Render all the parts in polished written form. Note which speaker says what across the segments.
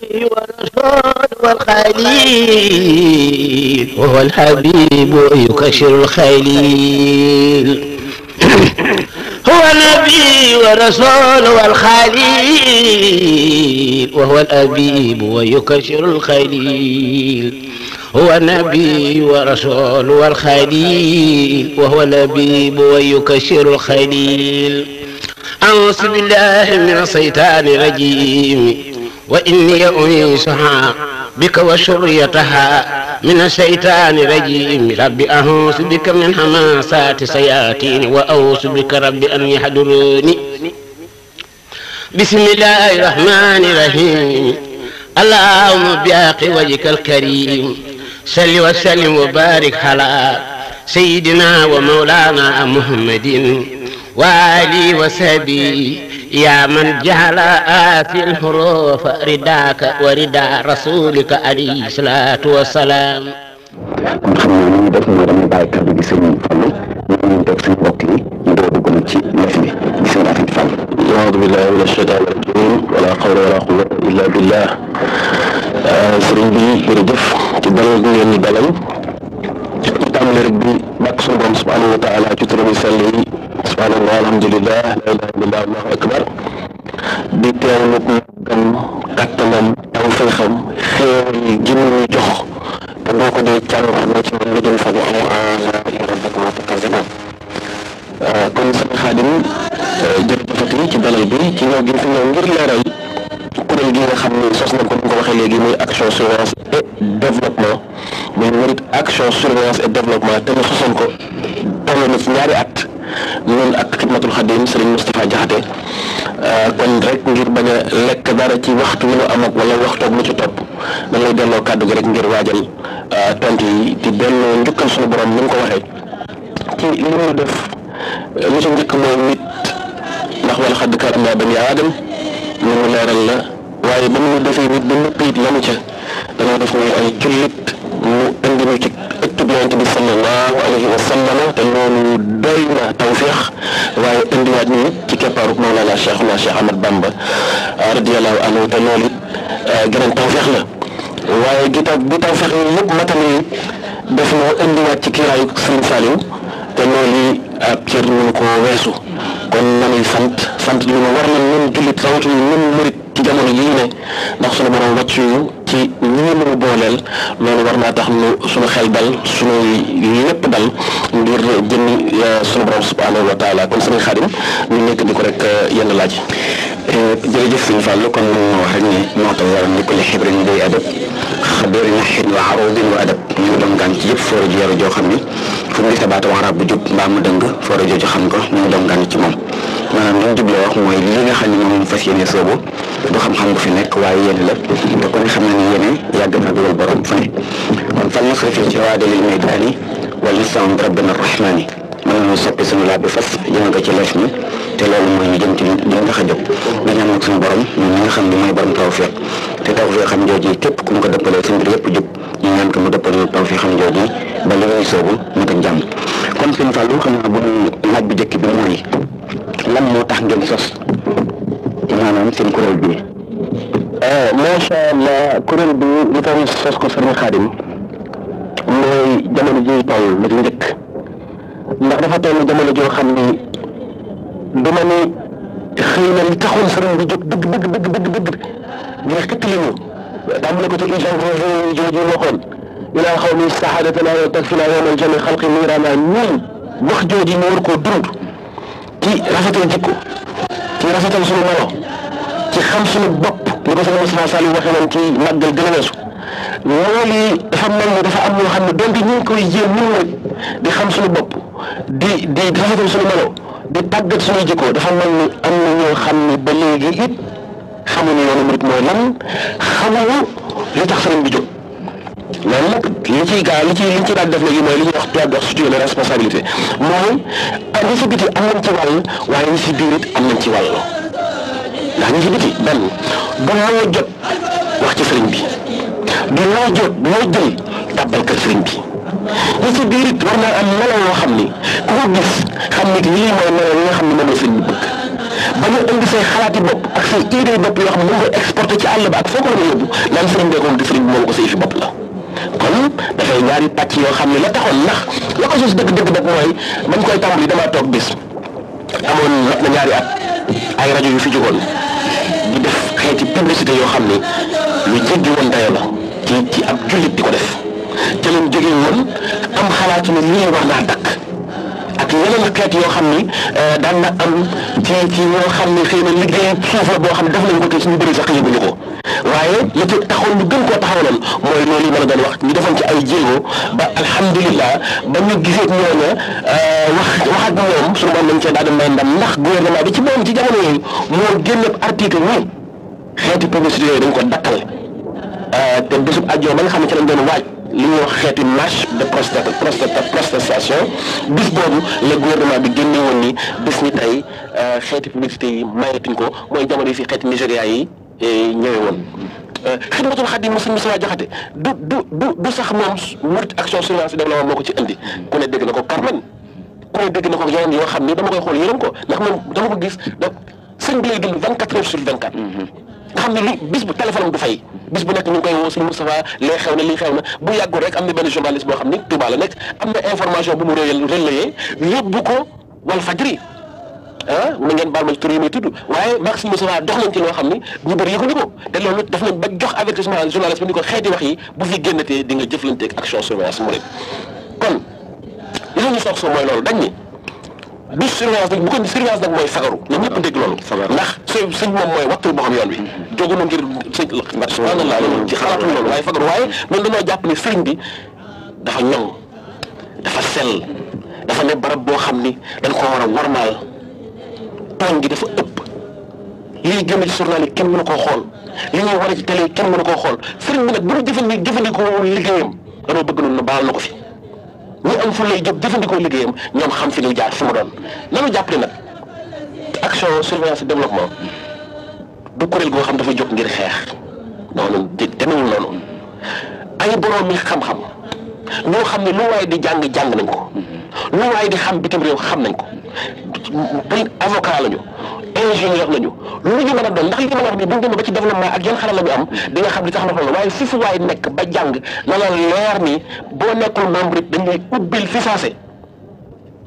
Speaker 1: والرسول والخليل وهو الحبيب يكشر الخليل هو النبي والرسول والخليل وهو الأبيب ويكشر الخليل هو النبي والرسول والخليل وهو الأبيب ويكشر الخليل أعوذ بالله من الشيطان الرجيم وإني أعيذها بك وذريتها من الشيطان الرجيم رب أعوذ بك من همزات الشياطين وأعوذ بك رب أن يحضروني بسم الله الرحمن الرحيم اللهم بحق وجهك الكريم صل وسلم وبارك على سيدنا ومولانا محمد وآله وصحبه يا من جعل آتي الحروف رداك ورداء رسولك عليه الصلاة والسلام.
Speaker 2: أعوذ بالله من الشيطان الرجيم ولا حول ولا قوة إلا بالله. sëriñ bi jërëjëf ci dalal bi ngeen ñu dalal ci tàmbali rek bi bàkk sunu borom subhanahu wa taala ci turam yu sell yi subhanallah alhamdulillah la ilaha illallah allahu akbar di teewlu ko gam kàttanam taw feexam xéewal yi gi ñu jox te boo ko dee càng na ci mën nga jël fa bu amu ala rabbaka wa takazina kon sëñ Xaadim jërëjëfati ci dalal bi ci ñëw gi fi ñëw ngir leeral kuréel gi nga xam ni sos nañ ko ni ko waxee léegi muy action surveillance et développement muy Mouride action surveillance et développement te ñu sosoon ko toll na ci ñaari at ñun ak Xidmatul Xadim Serigne Moustapha Diakhaté kon rek ngir bañ a lekk dara ci waxtu wi ñu am ak wala waxtoog lu ci topp dañ lay delloo kàddu gi rek ngir waajal tontu yi di delloo njukkal suñu borom ni mu ko waxee ci li mu def lu ci njëkk mooy nit ndax wala xadd karamnaa banii aadam ñu mu leeral la waaye ba mu defee nit ba nëpp it lamu ca dañoo def muy ay jullit mu indi ñu ci ëttub Yonent bi sallallahu alayhi wa sallam te loolu doy na tawféex waaye indiwaat ñu ci keppaaru Mawlana Cheikhuna Cheikh Ahmad Bamba radiyallahu anhu te loolu it geneen tawféex la waaye gi tawféex yi yëpp matali def noo indiwaat ci kiiraayu Sëriñ Saliou te loolu ab cër ñu ko weesu kon nanuy sant lu ma war na ñun jullit rawatina ñun murit ci jamono yii ne ndax sunu borom wàccu ci ñi mu booleel loolu war naa tax nu sunu xel dal sunu lépp dal ngir jëmmi sunu borom subhanahu wa taala kon sëriñ Xaadim ñu nekk di ko rek yenn laaj.
Speaker 3: jërëjëf sëñ Fallou kon moom moo wax rek ne moo tax waral ni ko li xibrin day adab xabeeri naxin wa arudin wa adab ñu ngi doon gaan ci yëpp foora ji yaru joo xam ni fu mu gis baatu arab bu jub mbaa mu dëng foora jooju xam ko ñu ngi doon gaan ci moom maanaam li ñu jubloo wax mooy li nga xam ne moom fas yéene soobu du xam-xam bu fi nekk waaye yéene la te ku ne xam na ni yéene yàgg na dugal borom fu ne kon fal nasrifi ci waadalil maydaani wala nisam rabbina rahmaani mën nañu soppi suñu laaj bi fas jëme ko ci leef mi te loolu mooy ñu jëm ci li nga tax a jóg nga ñaan nag suñu borom ñun ñi nga xam ne mooy borom tawfiq te tawfiq xam jooju képp ku mu ko dëppalee suñu mbir yëpp jub ñu ñaan ko mu dëppal ñu tawfiq xam jooju ba li ñuy soobu mat ak jàmm kon sëñ Fallou xam naa bu laaj bu njëkk bi mooy lan moo tax ngeen sos maanaam seen kuréel bi.
Speaker 2: macha allah kuréel bi li tax ñu sos ko sëriñ Xaadim mooy jamono ji toll la ci njëkk ndax dafa toll jamono joo xam ni dama ni xëy na li taxoon sëriñ bi jóg dëgg ngir xëttali ñu tàmbale ko ci ijan jooju waxoon ilaa xaw mi saxaadatana wa takfina yawmal jami xalqi niiraana ñun wax jooju ñu war koo dund ci rafetal jikko ci rafetal suñu melo ci xam suñu bopp li ko sëñ Moustapha Saliou waxee noonu ci màggal gën a weesu loolu dafa mel ni dafa am ñoo xam ne donte ñu ngi koy jéem ñun rek di xam suñu bopp di rafetal suñu melo di tàggat suñuy jikko dafa mel ni am na ñoo xam ne ba léegi it xamuñu yoonu murit mooy lan xamuñu li tax sëriñ bi jóg loolu nag li ci daal def léegi mooy li ñuy wax tubaab di wax situé de responsabilité mooy ñi si biti am nañ ci wàll waaye ñi si biir it am nañ ci wàll ndax ñi si biti benn du loo jot wax ci sëriñ bi du loo jot loo jël tàbbal kër sëriñ bi ñi si biir it war naa am melo yoo xam ni ku ko gis xam ni lii mooy melo yi nga xam ne moom la sëriñ bi bëgg ba ñu indi say xalaati bopp ak say idée bopp yoo xam ne mën nga exporté ci àll ba ak foo ko mën a yóbbu naan sëriñ bee ko moom di sëriñ bi moom ko say fi bopp la kon dafay ñaari pàcc yoo xam ne la taxoon ndax la ko sos dëgg-dëgg nag mooy bañ koy tàmbali damaa toog bis amoon mat na ñaari at ay rajo yu fi jógoon di def xeeti publicité yoo xam ne lu jéggi woon dayo la ci ab jullit di ko def ca lañ jógee woon am xalaatu ne lii war naa dakk ak yeneen xeet yoo xam ni daan na am ci yoo xam ne xëy na liggéey suuf la boo xam ne def nañ ko te suñu bëri sax yëguñu ko waaye la ci taxoon ñu gën koo taxawaloon mooy loolu yi ma la doon wax ñu defoon ci ay jéego ba alhamdulilah ba ñu gisee ñooña wax ak ñoom suñu moom nañ cee daal di may ndam ndax gouvernement bi ci moom ci jamono yooyu moo génne article ni xeeti publicité yooyu dañ ko dakkal te bésub àjjuma ba nga xam ne ci lañ doon waaj li ñuy wax xeeti marche de protestation bis boobu la gouvernement bi génne woon ni bis ni tey xeeti publicité yi mayetuñ ko mooy jamono yi fi xeeti Nigéria yi ñëwee woon. Xidmatul Xaadim Moussa Jaxate du sax moom Murid Action Surveillance et Développement moo ko ci indi ku ne dégg na ko Carmen ku ne dégg na ko yeneen yoo xam ni dama koy xool yërëm ko ndax man dama ko gis donc sëñ bi lay dund 24 heures sur 24. nga xam ne li bis bu téléphone du fay bis bu nekk ñu ngi koy woo sëñ Moustapha lee xew na lii xew na bu yàggul rek am na benn journaliste boo xam ni Touba la nekk am na information bu mu relayé yóbbu ko Walfadjri mu ngeen baal ma ci tur yi muy tudd waaye maag sëñ Moustapha dox nañ ci loo xam ni ñu bëri yëguñu ko te loolu def nañ ba jox avertissement journaliste bi ni ko xeeti wax yi bu fi génnatee di nga jëflanteeg Action Surveillance Mouride kon li ñu sox so mooy loolu dañ ni du surveillance nag bu ko surveillance nag mooy fagaru na ñëpp dégg loolu ndax sëñ moom mooy wattul boo xam yoon wi jógu na ngir sëñ subhanallah loolu ci xalaatul loolu waaye fagaru waaye ñun dañoo jàpp ni sëriñ bi dafa ñoŋ dafa sell dafa ne barab boo xam ni dañ ko war a warmaal tooñ gi dafa ëpp lii génn ci journal yi kenn mënu koo xool li ñuy wane ci télé yi kenn mënu koo xool sëriñ bi nag bu ñu jëfandikoo liggéeyam danoo bëgg noonu na baal na ko fi ñi am fu lay jóg jëfandikoo liggéeyam ñoom xam fi ñuy jaar fu mu doon nanu jàpp ne nag Action Surveillance et Développement du kuréel goo xam dafa jóg ngir xeex noonu demewul noonu ay borom mi xam-xam ñoo xam ne lu waaye di jàng nañ ko lu waaye di xam bitim réew xam nañ ko buñ avocat lañu ingénieur lañu lu ñu mën a doon ndax li ma wax nii bu ñu demee ba ci développement ak yan xarala la ñu am di nga xam li tax ma xool waaye fi fu waay nekk ba jàng na la leer ni boo nekkul membre it dañ lay ubbil fi saase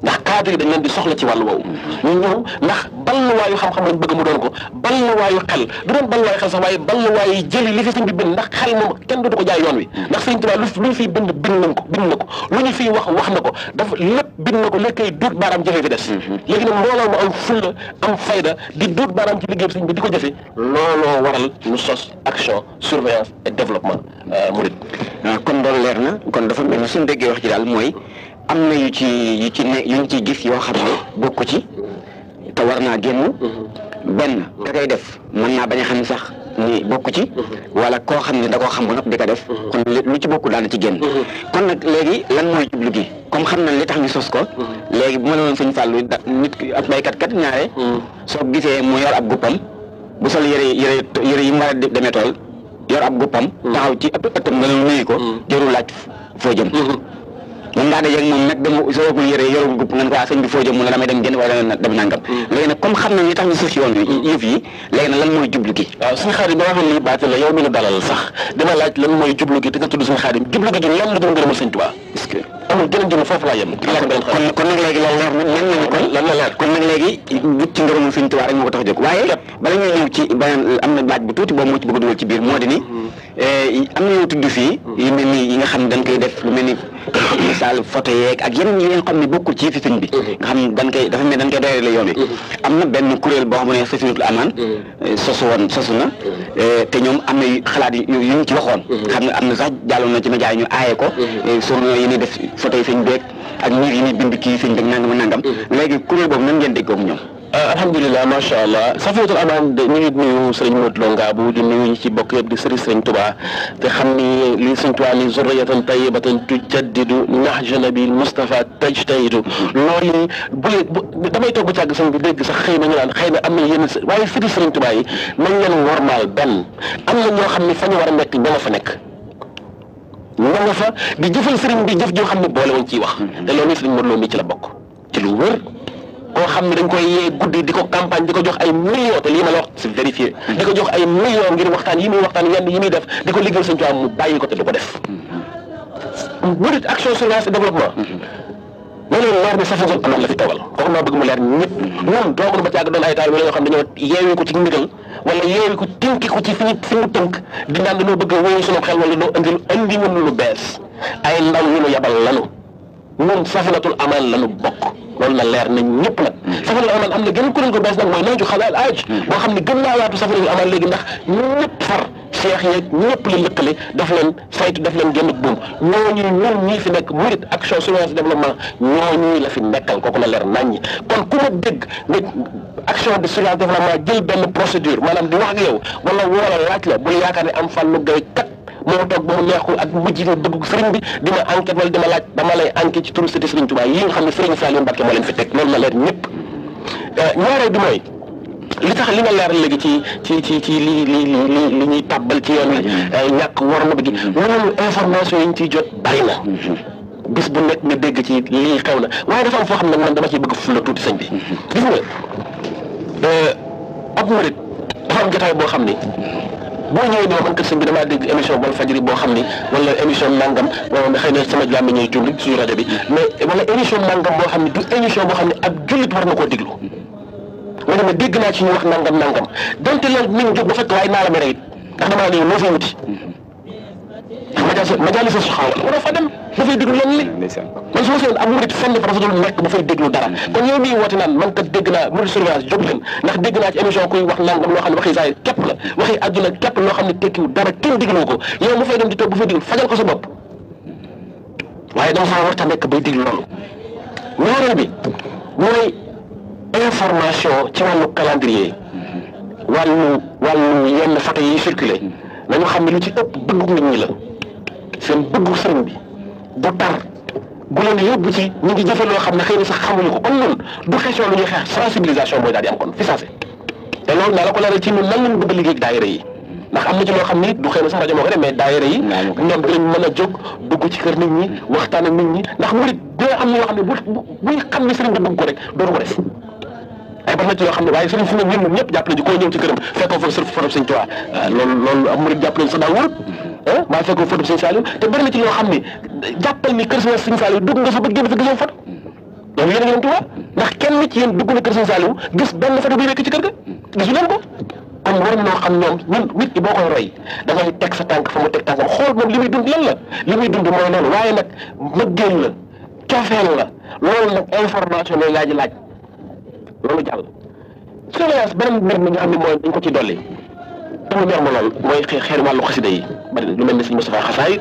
Speaker 2: ndax cadre yi dañ leen di soxla ci wàllu woowu ñu ñëw ndax balluwaayu xam-xam lañ bëgg mu doon ko balluwaayu xel du doon balluwaayu xel sax waaye balluwaayu jëli li fi sëñ bi bind ndax xel moom kenn du ko jaay yoon wi ndax sëñ Tuubaa lu ñu fiy bind na ko lu ñu fiy wax na ko dafa lépp bind na ko léegi kay duut baaraam jëfee fi des léegi nag mbooloo mu am fulla am fayda di duut baaraam ci liggéey sëñ bi di ko jëfe looloo waral ñu sos Action Surveillance et Développement Mouride.
Speaker 3: kon loolu leer na kon dafa mel ni suñu déggee wax ci daal mooy am na yu ci ne yu ñu ciy gis yoo xam ne bokku ci te war naa génn benn ka koy def mën naa bañ a xam sax ni bokku ci wala koo xam ne da koo xam ba noppi di ko def kon lu ci bokku daana ci génn kon nag léegi lan mooy jublu gi comme xam nañ li tax ñu sos ko léegi bu ma la woon sëñ Fallou nit ab baykat kat ñaare soo gisee mu yor ab guppam bu sol yëre yi mu war a demee tool yor ab guppam taxaw ci ëttam nga nuyu ko jërul laaj foo jëm mën ngaa dajeeg moom nag dama soogul yëre yorul gupp nga ne ko sëñ bi foo jëm mu ne damay dem génn wala dem nangam léegi nag comme xam nañ li tax ñu sos yoon wi yëf yi léegi nag lan mooy jublu gi
Speaker 2: waaw suñu xaadim ba waxoon lii baati la yow mi nu dalal sax dama laaj lan mooy jublu gi te nga tudd suñu xaadim jublu gi lan la doon ngërëmal sëñ Tuubaa est-ce que amul gën a jëm foofu laa yem kon nag léegi loolu leer na mën nañu kon lan la leer kon nag léegi wut ci ngërëmal sëñ Tuubaa rek moo ko tax a jóg waaye bala ñuy ñëw ci beneen am na laaj bu tuuti boobu moo ci bëgg a dugal ci biir moo di ni am na yow tudd fii yu mel ni yi nga xam ne dañ koy def lu mel ni misaal photo yeeg ak yeneen yi nga xam ne bokkul ci fi sëñ bi nga xam ne dañ koy dafa mel dañ koy doyale yoon wi am na benn kuréel boo xam ne Safinatul Amaan sosu na te ñoom am na xalaat yu ñu ci waxoon xam ne am na sax jàlloon na ci média yi ñu aaye ko journaux yi ñuy def photo yi sëñ beeg ak ñi yi ñuy bind kii sëñ beeg nangam léegi kuréel boobu nan ngeen déggoog ñoom alhamdulilah macha allah Safinatul Amaan ñu ngi nuyu sëriñ Modou Lo Ngabou di nuyu ñi ci bokk yëpp di sëriñ Touba te xam ni li sëriñ Touba ni zurriyatan tayyibatan tujaddidu nahja nabil Mustafa tajtahidu loolu bu damay toog bu càgg sëñ bi dégg sax xëy na ñu naan xëy na am na yenn waaye sëriñ Touba yi nañ leen wormaal benn am na ñoo xam ne fa ñu war a nekk ña nga fa nekk ña nga fa di jëfal sëriñ bi jëf joo xam ne boole woon ciy wax te loolu sëriñ Modou Lo mi ci la bokk ci lu wër koo xam ne dañ koy yee guddi di ko campagne di ko jox ay millions te lii ma la wax c'est vérifié di ko jox ay millions ngir waxtaan yi muy waxtaan yenn yi muy def di ko liggéeyal Sëñ Tuubaa mu bàyyi ko te du ko def. murid action surveillance et développement. nee nañ leer bi Safinatoul Aman la fi tawal kooku maa bëgg mu leer ñëpp ñun tooguñu ba càgg doon ay taal yoo xam dañoo yeewee ko ci ndigal wala yeewee ko tënki ko ci fi mu tënk di naan dañoo bëgg a wéyu sunu xel wala doo indi woon lu bees ay ndaw yu nu yabal lanu ñun Safinatoul Aman lanu bokk loolu na leer nañ ñëpp nag. Safinatoul Aman am na gën kuréel gu bees nag mooy nañu xalaat aaj boo xam ne gën naa yaatu Safinatoul Aman léegi ndax ñëpp far seex yeeg ñëpp la lëkkale daf leen saytu daf leen génn buum ñooñu ñun ñii fi nekk murid action surveillance développement ñooñu la fi nekkal kooku na leer naññi kon ku ma dégg nga action de surveillance développement jël benn procédure maanaam di wax ak yow wala wala laaj la bul yaakaar ne am fàllu gay kat moo toog ba mu neexul ak mujj na bëgg sëriñ bi di ma enquête wala di ma laaj dama lay enquête ci turu sëti Sëriñ Tuubaa yi nga xam ne Sëriñ Saliou Mbacké moo leen fi teg loolu na leer ñëpp ñaareel bi mooy li tax li nga leeral léegi ci li ñuy tàbbal ci yoon wi ñàkk worma bi gi loolu information yi ñu ciy jot bari na bis bu nekk nga dégg ci lii xew na waaye dafa am foo xam ne man dama ciy bëgg fu la tuuti sëñ bi gis nga ab murit dafa am jotaay boo xam ni boo ñëwee ni ma man kat sëñ bi damaa dégg émission Walfadjri boo xam ni wala émission nangam xëy na sama jàmm ñuy jund suñu rajo bi mais wala émission nangam boo xam ne du émission boo xam ne ab jullit war na koo déglu wala ma dégg naa ci ñu wax nangam donte loolu mi ngi jóg ba fekk waaye naa la mere it ndax damaa ne loo fay wuti majalis saxaawal war a fa dem dafay déglu lenn li man su ma seen am murit fenn fa dafa dul nekk ba fay déglu dara kon yow mii woote naan man kat dégg naa murit surveillance jóg leen ndax dégg naa ci émission kuy wax nangam loo xam ne waxi saa yi képp la waxi àdduna képp loo xam ne tekkiwul dara kenn déglu ko yow mu fay dem di toog bu fay déglu fajal ko sa bopp waaye dama faa warta nekk bay déglu loolu ñaareel bi mooy information ci wàllu calendrier wàllu yenn photo yi circulé nañu xam ne lu ci ëpp bëggu nit ñi la seen bëggu sëriñ bi bu tar bu leen yóbbu ci ñu ngi jëfe loo xam ne xëy na sax xamuñu ko kon loolu du question lu ñuy xeex sensibilisation mooy daal di am kon fi sensé te loolu naa la ko leeral ci ñun nan lañu bëgg a liggéey ak daayira yi ndax am na ci loo xam ni du xëy na sax rajo moo ko def mais daayira yi ñoom dinañ mën a jóg dugg ci kër nit ñi waxtaan ak nit ñi ndax murit dina am na yoo xam ne buy xam ne sëriñ bi bëgg ko rek dootu ko def ay bari na ci yoo xam ne waaye sëriñ fi ne ñun moom ñëpp jàpp nañu koo ñëw ci këram fekkoo fa foto Sëñ Tuubaa loolu am murit jàpp nañu sax daa wóorut maa fekkoo foto Sëñ Saliou te bari na ci yoo xam ne jàppal ni kër Sëñ Saliou dugg nga fa ba génn fa gisoo foto loolu yéen a ngi leen Tuubaa ndax kenn ci yéen dugg na kër Sëñ Saliou gis benn foto buy nekk ci kër ga gisu leen ko kon war noo xam ñoom ñun nit ki boo koy roy da ngay teg sa tànk fa mu teg tànkam xool moom li muy dund lan la li muy dund mooy loolu waaye nag mëggeel la cofeel la loolu nag information lay laaj loolu jàll surveillance beneen mbir mi nga xam ne mooy dañ ko ci dolli te mu neex ma lool mooy xeer wàllu xasida yi bari lu mel ne sëñ Moustapha Xasaay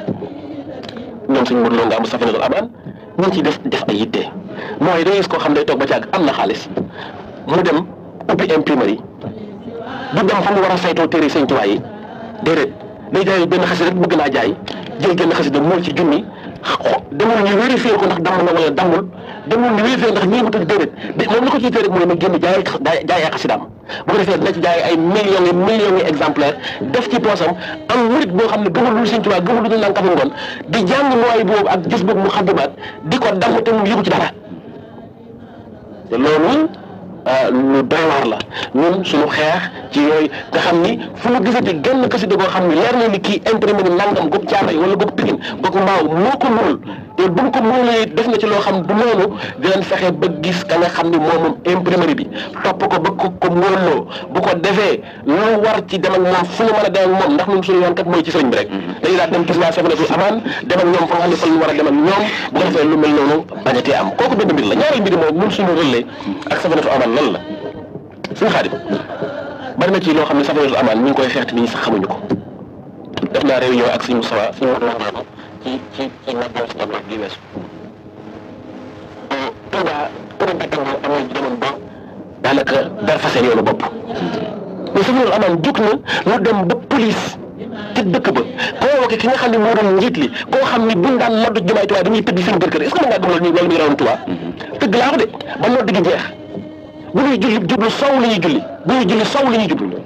Speaker 2: ñoom sëñ Modou Lo nga am Safinatoul Aman ñu ngi ciy def ay yitte mooy day gis koo xam day toog ba càgg am na xaalis mu dem ubbi imprimerie du dem fa mu war a saytoo téere Sëñ Tuubaa yi déedéet day jaay benn xasida rek bëgg naa jaay jël genn xasida mool ci junni demul ñu vérifier ko ndax damm na wala dammul demul ñu vérifier ndax ñii mu tëdd déedéet moom li ko ciy tee rek mooy na génn jaay ay xasidaam bu ko defee dina ci jaay ay millions yi exemplaires def ci poosam am murit boo xam ne gëmul lu Sëñ Tuubaa gëmul lu ñu naan kafe ngoon di jàng mooy boobu ak gis boobu mu xaddimaat di ko damm te mu yëgu ci dara te loolu lu doy waar la ñun suñu xeex ci yooyu nga xam ni fu ñu gisati genn xasida boo xam ni leer na ni kii imprimé ni nangam goog Caaroy wala goog Pikine goog Mbaaw moo ko mënul te bu ñu ko mënulee def na ci loo xam du noonu dinañ fexe ba gis ka nga xam ni moom imprimerie bi topp ko ba ko mënuloo bu ko defee lu war ci dem ak moom fu ñu mën a dem ak moom ndax ñun suñu yoon kat mooy ci sëriñ bi rek dañuy daal dem gis waa Safinatoul Aman dem ak ñoom fa nga xam ne fa ñu war a dem ak ñoom bu ko defee lu mel noonu bañatee am kooku benn mbir la ñaareel mbir moom ñun suñu relais ak Safinatoul Aman lan la suñu Xaadim bari na ci loo xam ne Safinatoul Aman ñu ngi koy xeex te nit ñi sax xamuñu ko def naa réunion ak suñu Moustapha suñu wax naa ko ci màggal si Abdou di weesu Touba am na demoon ba daanaka dara fa seen yoonu bopp mais Safinatoul Aman jóg na lu dem ba police ci dëkk ba koo waxee ki nga xam ne moo doon njiit li koo xam ne buñ daan noddu jumaay Touba dañuy tëgg seen biir kër est-ce que mën ngaa gëm loolu mi ngi rawoon Touba tëgg laa ko de ba noddu gi jeex bu ñuy julli jublu sow la ñuy julli bu ñuy julli sow la ñuy jublu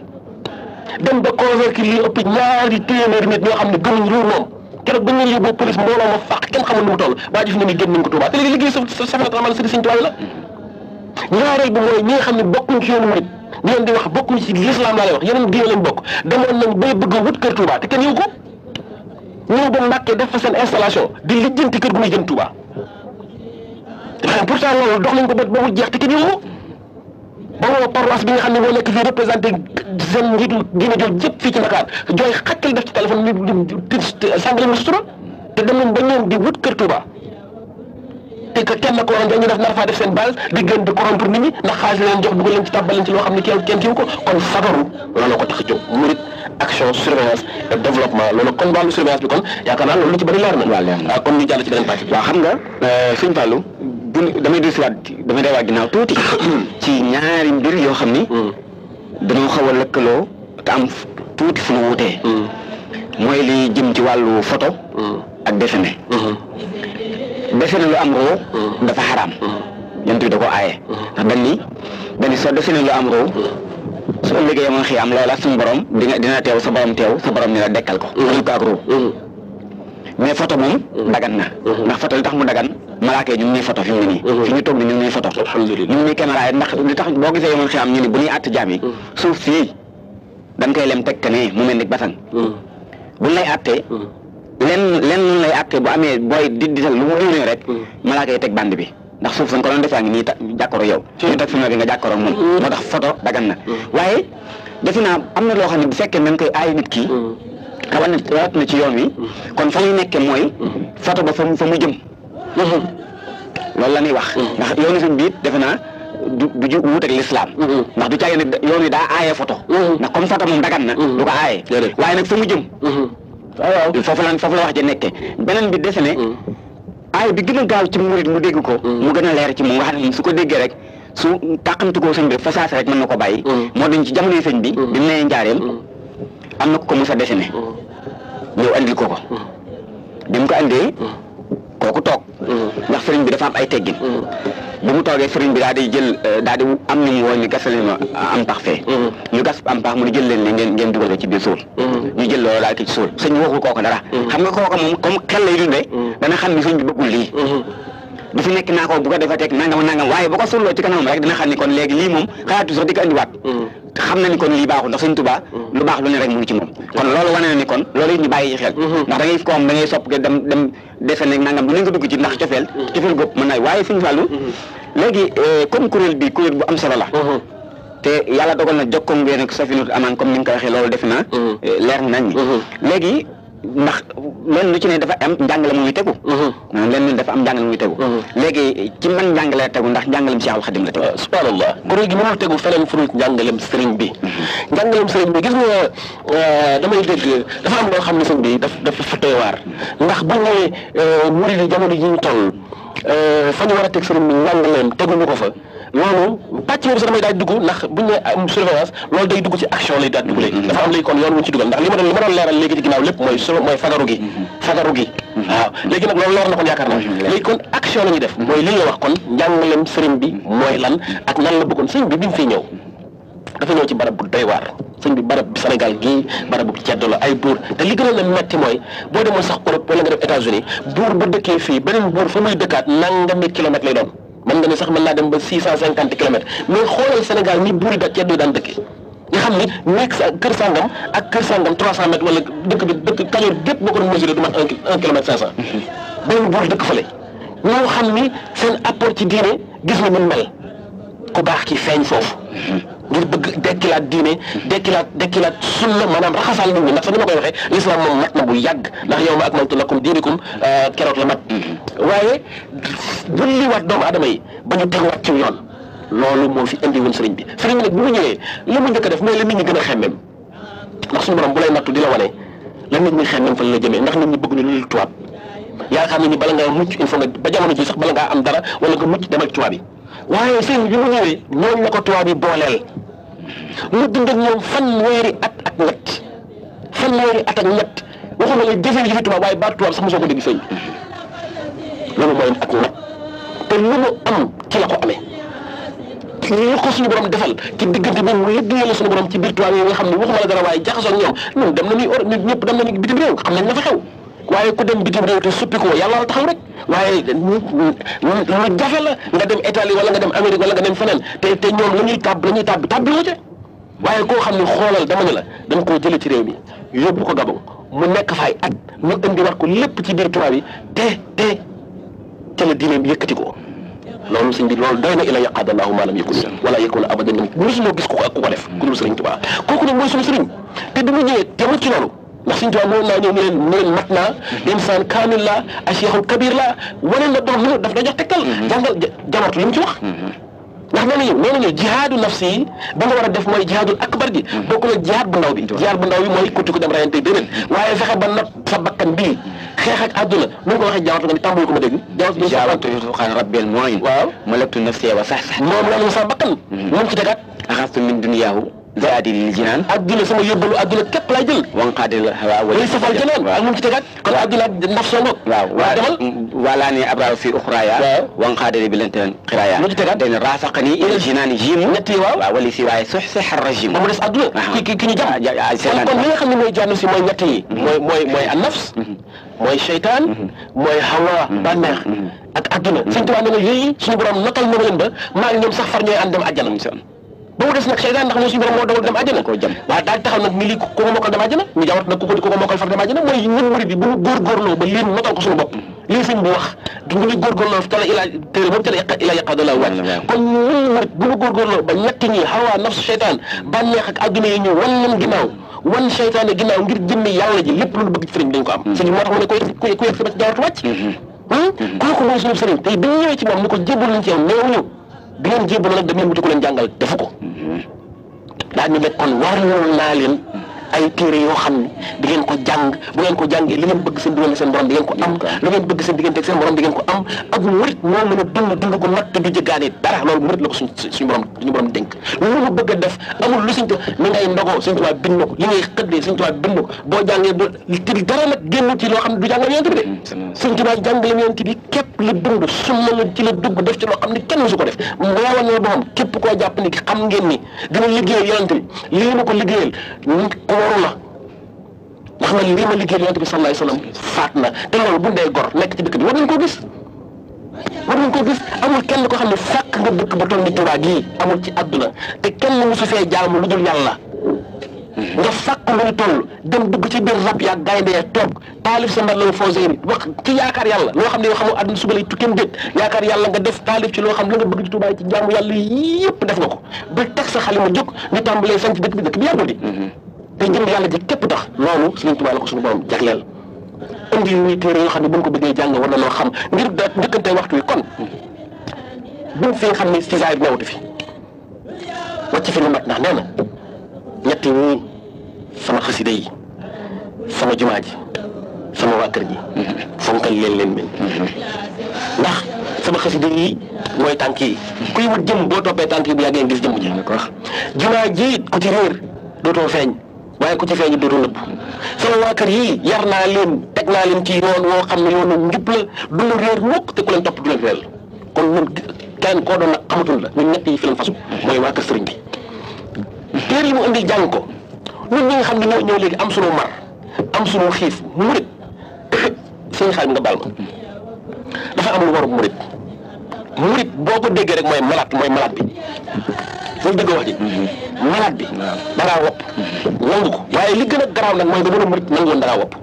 Speaker 2: dem ba convaincre li ëpp ñaari téeméeri nit ñoo xam ne gënuñ ruur moom keroog ba ñu lii boo police mbooloo ma fàq kenn xamul nu mu toll waa ji fi ne ni génn nañ ko Touba te léegi liggéey Safinatoul Aman sëriñ Sëñ Tuubaa la ñaareel bi mooy ñi nga xam ne bokkuñ ci yoonu murid di leen di wax bokkuñ ci l'islam laa lay wax yeneen diine lañ bokk demoon nañ bay bëgg a wut kër Touba te kenn yow ko ñëw ba Mbàkke def fa seen installation di lijjanti kër gu muy jëm Touba pourtant loolu dox nañ ko ba mu jeex te kenn yow ko ba woo paroisse bi nga xam ne moo nekk fii représenté seen njiitu diine jooju jëpp fii ci Dakar jooy xàkkal def ci téléphone ñu sàngale mu sutura te dem nañ ba ñoom di wut kër Touba te que kenn ko waroon ñu def nar faa def seen base di gën di corrompre nit ñi ndax xaalis la leen jox dugal leen ci tàbbal leen ci loo xam ne kenn kiiwu ko kon fagaru loolu ko tax a jóg murit action surveillance et développement loolu kon wàllu surveillance bi kon yaakaar naa loolu lu ci bëri leer na. waaw leer na kon ñu jàll ci beneen pàcc bi.
Speaker 3: waaw xam nga sëñ Fallou damay delluwaat ginnaaw tuuti ci ñaari mbir yoo xam ni dañoo xaw a lëkkaloo te am tuuti fu ñu wutee mooy li jëm ci wàllu photo ak dessiné dessiné lu am roo dafa xaraam yent bi da ko aaye ndax dañ soo dessiné lu am roo su ëllëgee moom xii am loola suñu borom dina teew sa borom ni la dekkal ko lu ko ak roo mais photo moom dagan na ndax photo li tax mu dagan malaaka yi ñu ngi ñuy photo fi mu ne nii fi ñu toog ni ñu ngi ñuy photo ñu ngi ñuy caméra yi ndax li tax boo gisee yomoon xii am ñu ni bu ñuy àtt jaam yi suuf fii dañ koy lem teg te ne mu mel ni basan buñ lay àttee lenn lay àtte bu amee booy dital lu mu réunee rek malaaka yi teg bande bi ndax suuf sañ ko doon defaa ngi nii jàkkaaroo yow ñu teg film bi nga jàkkaaroo moom moo tax photo dagan na waaye defe naa am na loo xam ne bu fekkee dañ koy aay nit ki rawat na ci yoon wi kon fa muy nekkee mooy photo ba fa mu jëm loolu la ñuy wax ndax yoonu suñ biit defe naa du ju wut ak l'islam ndax du caage ne yoon wi daa aaye photo ndax comme photo moom dagan na du ko aaye waaye nag fa mu jëm waaw foofu la wax ji nekkee beneen bi dese ne aay bi gën a gaaw ci murid mu dégg ko mu gën a leer ci moom nga xam ne moom su ko déggee rek su tàqamti koo sëñ bi fa saasa rek mën na ko bàyyi moo dañ ci jamonoy sëñ bi mu nee njaareem am na ko mos a dessiné ñëw andil ko bi mu ko andee kooku toog ndax sëriñ bi dafa am ay teggin bi mu toogee sëriñ bi daal di jël daal di am ni mu woo ñu gasal ma am pax fee ñu gas am pax mu ne jël leen ne ngeen dugal ko ci biir suul ñu jël loolu daal ko ci suul sëñ bi waxul kooku dara xam nga kooku moom comme xel lay dundee dana xam ni sëñ bi bëggul lii du fi nekk naa ko bu ko defee teg nangam waaye boo ko sulloo ci kanamam rek dina xam ni kon léegi lii moom xalaatu sax di ko andiwaat xam na ni kon lii baaxul ndax sëñ Tuubaa lu baax lu ne rek mu ngi ci moom kon loolu wane na ni kon loolu it ñu bàyyi ci xel ndax da ngay ko am da ngay sopp dem defe ne nangam du ne nga dugg ci ndax cofeel gópp mën na waaye Sëñ Fallu léegi comme kuréel bu am solo la te yàlla dogal na jokkoo ngeen ak Safinatoul Amaan comme ni nga ko waxee loolu defe naa leer nañ léegi ndax lenn lu ci ne dafa am njàngale mu ngi tegu maanaam lenn dafa am njàngale mu ngi tegu léegi ci man njàngale tegu ndax njàngalem Seexul Xadim la tegu
Speaker 2: subhanallah kuréel gi mënul tegu feneen fu dul njàngalem sëriñ bi njàngalem sëriñ bi gis nga damay dégg dafa am loo xam ne sëriñ bi dafa fa doy waar ndax bu ñëwee murid yi jamono ji ñu toll fa ñu war a teg sëriñ bi njàngaleem teguñu ko fa loolu pàcc boobu sax damay daal di dugg ndax buñ ne am surveillance loolu day dugg ci action lay daal di dugg léegi dafa am léegi kon yoon wuñ ci dugal ndax li ma doon leeral léegi ci ginnaaw lépp mooy fagaru gi waaw léegi nag loolu leer na kon yaakaar naa léegi kon action la ñuy def mooy li nga wax kon njàngalem sëriñ bi mooy lan ak nan la bëggoon sëriñ bi mu fiy ñëw dafa ñëw ci barab bu doy waar sëriñ bi barab bi Sénégal gii barab bu ceddo la ay buur te li gënoon a metti mooy boo demoon sax Europe wala nga def États-Unis buur bu dëkkee fii beneen buur fa muy dëkkaat nangami kilomètres lay doon mën nga ne sax mën naa dem ba 650 kilomètres mais xoolal Sénégal ni buuri da ceddo daan dëkkee nga xam ni nekk sa kër sangam ak kër sangam 300 mètres wala dëkk Kajoor gépp boo ko doon mesuré du mat 1 kilomètre 500 beneen buur dëkk fële ñoo xam ni seen apport ci diine gis nga ni mel ku baax ki feeñ foofu ngir bëgg dekkilaat diine dekkilaat sunna maanaam raxasal nit ñi ndax sax ni ma koy waxee l'islam moom mat na bu yàgg ndax yow ma akmaltu lakum diinikum keroog la mat waaye bu li waat doomu adama yi ba ñu tegwaat ci yoon loolu moo fi indi woon sëriñ bi nag bu mu ñëwee li mu njëkk a def mooy la nit ñi gën a xemmem ndax suñu borom bu lay nattu di la wane la nit ñi xemmem fan la jëmee ndax nit ñi bëgg ñu lu tubaab yaakaar nañu bala ngaa mucc il faut nga ba jamono ji sax bala ngaa am dara wala nga mucc demal tubaab yi waaye sëriñ bi mu ñëwee ñooñu la ko tubaab yi booleel mu dund ak ñoom fanweeri at ak ñett waxuma la jëfee yi fi tubaab waaye baatu tubaab sax mosoo ko dégg sëñ loolu mooy ak ñett te lu mu am ci la ko amee li ko suñu borom defal ci diggante bi mu liggéeyal suñu borom ci biir tubaab yi nga xam ne waxuma la dara waaye jaxasoo ak ñoom ñun dem nañuy ñëpp dem nañu bitim réew xam nañ la fa xew waaye ku dem bitim réew te suppi ko yàlla la taxaw rek waaye lu jafe la nga dem Italie wala nga dem Amérique wala nga dem feneen te ñoom la ñuy tàbbi woo ca waaye koo xam ne xoolal dama ne la dama koo jëlee ci réew mi yóbbu ko Gabon mu nekk fay at ñu indiwaat ko lépp ci biir tubaab yi te ca la diine bi yëkkati ko loolu sëñ bi loolu doy na ila yaqadallahu ma lam yakun wala yakun abadan mosuloo gis ko ak ku ko def ku dul sëriñ Tuubaa kooku nag mooy suñu sëriñ te bi mu ñëwee temul ci loolu ndax sëriñ Tuubaa moom naa ñëw ni leen mat naa insaan kaamil la a cheikhul kabir la wane na borom lu daf da jox tegtal jàngal jamartu li mu ci wax ndax nee nañu jihaadu nafsi yi ba nga war a def mooy jihaadul akbar gi bokku na jihaad bu ndaw bi jihaad bu ndaw bi mooy kutti ko dem rayante déedéet waaye fexe ba not sa bakkan bii xeex ak àdduna nu ko waxee jawartu nga ni tàmbali ko ma dégg jawartu xaan rabbil mooy waaw malaktu nafsi wa sax moom la sa bakkan moom ci tegaat axastu min duniyaahu zaadi lil jinaan adduna sama yóbbalu adduna képp laay jël wanqaadi la waaw wala safal janaan ak moom ci tegaat kon adduna naf soo ngoog waaw demal wala ni abraw fi uxraaya wanqaadi bi lenten xiraaya mu ci tegaat dañ raasaqani ila jinaani jim ñetti waaw wala si waaye sox sex rajim mu des adduna ki ñu jam kon li nga xam ne mooy jànn si mooy ñett yi mooy an nafs mooy seytaan mooy hawa bànneex ak adduna sëñ Tuubaa ne nga yooyu suñu borom notal na leen ba maa ngi ñoom sax far ñooy ànd dem àjjana ba mu des nag seytaan ndax moo suñu borom moo dogal dem àjjana koo jëm waaye daal taxaw nag ni lii ku ko mokkal dem àjjana ñu jawat nag ku ko mokkal far dem àjjana mooy ñun murid bi bu ñu góorgóorloo ba lii notal ko suñu bopp lii sëñ bi wax du ñu góorgóorloo ca la ila téere boobu ca la ila yaqadala wàcc kon ñun murid bu ñu góorgóorloo ba ñetti ñi hawa nafs seytaan bànneex ak adduna yi ñëw wan leen ginnaaw wan seytaane ginnaaw ngir jëmmi yàlla ji lépp lu bëgg ci sëriñ bi dañ ko am sëriñ moo tax mu ne ku yegg si ba ci jawat wàcc kooku mooy suñu sëriñ tey bi ñu ñëwee ci moom ni ko jébal nañ ci yow néewuñu bi ngeen jébal nag dem leen wuti ko leen jàngal defu ko daa ñu nekk kon warlool naa leen ay téere yoo xam ne di ngeen ko jàng bu ngeen ko jàngee li ngeen bëgg seen diggante seen borom di ngeen ko am lu ngeen bëgg seen diggante ak seen borom di ngeen ko am ak murit moo mën a dund ko mat te du jëggaane dara loolu murit la ko suñu borom dénk lu mu bëgg a def amul lu Sëñ Tuubaa ni ngay ndogoo Sëñ Tuubaa bind na ko li ngay xëddee Sëñ Tuubaa bind ko boo jàngee te dara nag génn ci loo xam ne du jàngal yonent bi de Sëñ Tuubaa jàngale yonent bi képp la dund sunna la ci la dugg def ci loo xam ne kenn musu ko def moowan na boppam képp koo jàpp ni xam ngeen ni dina liggéeyal yonent bi lii ma ko liggéeyal ko waru la ndax man lii ma liggéeyal yonent bi sallallahu alayhi wa sallam faat na te loolu bu dee gor nekk ci dëkk bi war nañ koo gis amul kenn koo xam ne fàkk nga dëkk ba toll ni Tuubaa gii amul ci àdduna te kenn musu fee jaamu lu dul yàlla nga fàkk lu ñu toll dem dugg ci biir rab yaa gaynde ya toog taalif sa Matlabul Fawzayni wax ci yaakaar yàlla loo xam ne yoo xamoo àdduna suba lay tukkeem déet yaakaar yàlla nga def taalif ci loo xam la nga bëgg ci Tuubaa ci jaamu yàlla yëpp def nga ko ba teg sa xalima jóg ñu tàmbalee sañ ci dëkk bi yàggul di te jëm yàlla ji képp tax loolu Sëriñ Tuubaa la ko suñu borom jagleel indi ñuy téere yoo xam ne bu ñu ko bëggee jàng war na loo xam ngir da njëkkante waxtu wi kon buñ fi xam ne ci zaahir newatu fi wàcc fi lu mat ndax nee na ñetti ñii sama xasida yi sama jumaa ji sama waa kër ji fonkal leen mel ndax sama xasida yi mooy tànk yi kuy wut jëm boo toppee tànk yi bu yàggee gis jëmm ji jumaa ji ku ci réer dootoo feeñ waaye ku ci feeñ dootoo nëbb sama waa kër yii yar naa leen teg naa leen ci yoon woo xam ne yoonu njub la du la réer mukk te ku leen topp du leen réer kon ñun kenn koo doon nag xamatul la ñun ñett yi fi leen fasu mooy waa kër sëriñ bi téere yi mu indi jàng ko ñun ñi nga xam ne ñoo ñëw léegi am sunu mar am sunu xiif murit sëñ xaal nga baal ma dafa am lu waru murit boo ko déggee rek mooy malade bi loolu dëgg wax ji malade bi dangaa wopp nangu ko waaye li gën a garaaw nag mooy nga mën a murit nangu woon dangaa wopp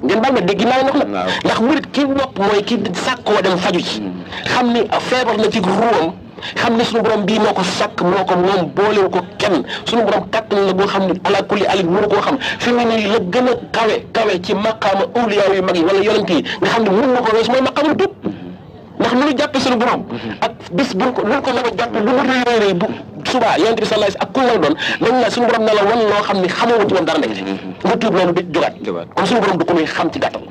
Speaker 2: ngeen baal ma dégg naa wax la ndax murit ki wopp mooy ki sàkkoo dem faju ci xam ni feebar na ci ruwam xam ne suñu borom bii moo ko sàkk moo ko moom boolewu ko kenn suñu borom kàttan la boo xam ne ala kulli alin mënu koo xam fi mu ne la gën a kawe ci maqaama awliyaa yu mag yi wala yonent yi nga xam ne mën na ko wees mooy maqaamul tuub ndax lu ñu jàppe suñu borom ak bis buñ ko mën a jàppe lu mu rëy bu subaa yonent bi sallallahu alayhi ak ku la doon dañ la suñu borom ne la wan loo xam ne xamoo ci moom dara nekk ci nga tuub loolu di jógaat kon suñu borom du ko muy xam ci gàttal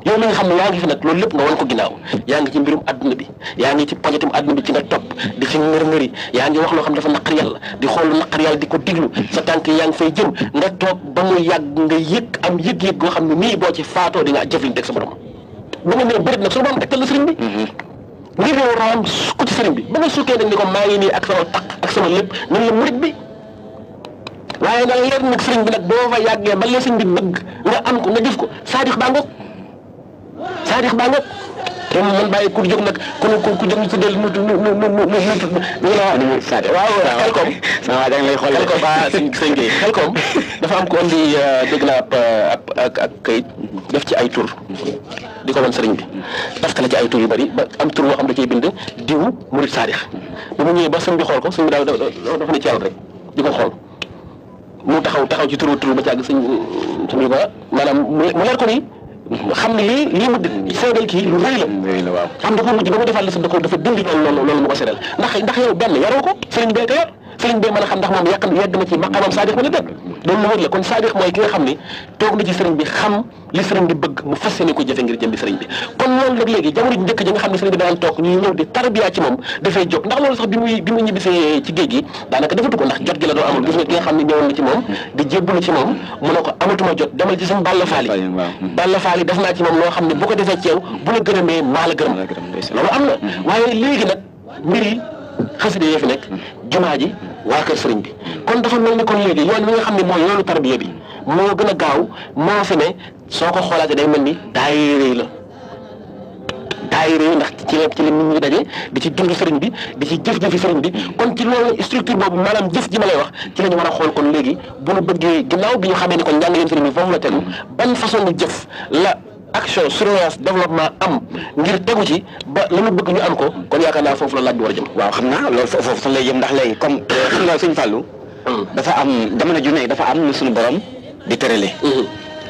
Speaker 2: yow mi nga xam ne yaa ngi fi nag loolu lépp nga wan ko ginnaaw yaa ngi ci mbirum adduna bi yaa ngi ci poñetum adduna bi ci nga topp di ci ngër-ngëri yaa ngi wax loo xam dafa naqar yàlla di xool lu naqar yàlla di ko diglu sa tànk yaa ngi fay jëm nga toog ba mu yàgg nga yëg am yëg-yëg goo xam ne nii boo ci faatoo di nga jëflante ak sa borom ba nga nee bërit nag suñu borom tegtal la sëriñ bi ngir yow raam ku ci sëriñ bi ba nga sukkee nag ni ko maa ngi nii ak sama taq ak sama lépp nan la murit bi waaye nag leer nag sëriñ bi nag boo fa yàggee ba la sëriñ bi bëgg nga am ko nga jëf ko saadix baa ngoog te man bàyyi ku jóg nag ku jóg ñu tuddee mu Sadio waaw Xelkom
Speaker 3: sama waa lay xool
Speaker 2: Xelkom sëñ Gueye Xelkom dafa am ko andi dégg naa ak kayit def ci ay tur di ko wan sëriñ bi daftale ci ay tur yu bari ba am tur boo xam da cay bind diw murid saadix ba mu ñëwee ba sëñ bi xool ko sëñ bi dafa ne ci yàlla rek di ko xool mu taxaw ci tur ba ci àgg sëñ bi ko maanaam mu leer ko ni xam ne lii mu seedal kii lu rëy la waaw xam dafa mujj ba mu defaat la sa dafa dindi loolu mu ko seedal ndax yow benn yaroo ko sëriñ bee ko yar sëriñ bee mën a xam ndax moom yegg na ci maqamam saadix wala déet loolu lu wër la kon saadix mooy ki nga xam ni toog na ci sëriñ bi xam li sëriñ bi bëgg mu fas yéene ko jëfe ngir jëm di sëriñ bi kon loolu nag léegi jamono ji njëkk ji nga xam ne sëriñ bi daan toog ñuy ñëw di tarbiya ci moom dafay jóg ndax loolu sax bi mu ñibbisee ci géej gi daanaka defatu ko ndax jot gi la doon amul gis nga ki nga xam ne ñëwoon na ci moom di jébbalu ci moom mu ne ko amatuma jot demal ci sëñ Balla Faali def naa ci moom loo xam ne bu ko defee ci yow bu la gërëmee maa la gërëm loolu am na waaye léegi nag mbir yi xasida yi fi nekk jumaa ji waa kër sëriñ bi kon dafa mel ni kon léegi yoon wi nga xam ne mooy yoonu tarbiya bi moo gën a gaaw moo fi ne soo ko xoolaatee day mel ni daayira yi ndax ci la nit ñi daje di ci dund sëriñ bi di ci jëf-jëfi sëriñ bi kon ci loolu structure boobu maanaam jëf ji ma lay wax ci la ñu war a xool kon léegi bu ñu bëggee ginnaaw bi ñu xamee ni kon njàngaleem sëriñ bi foofu la tegu ban façon de jëf la action surveillance développement am ngir tegu ci ba la ñu bëgg ñu am ko kon yaakaar naa foofu la laaj bi war a jëm.
Speaker 3: waaw xam naa loolu foofu sax lay jëm ndax léegi comme xam nga sëñ Fallou dafa am jamono ju ne dafa am lu suñu borom di tërale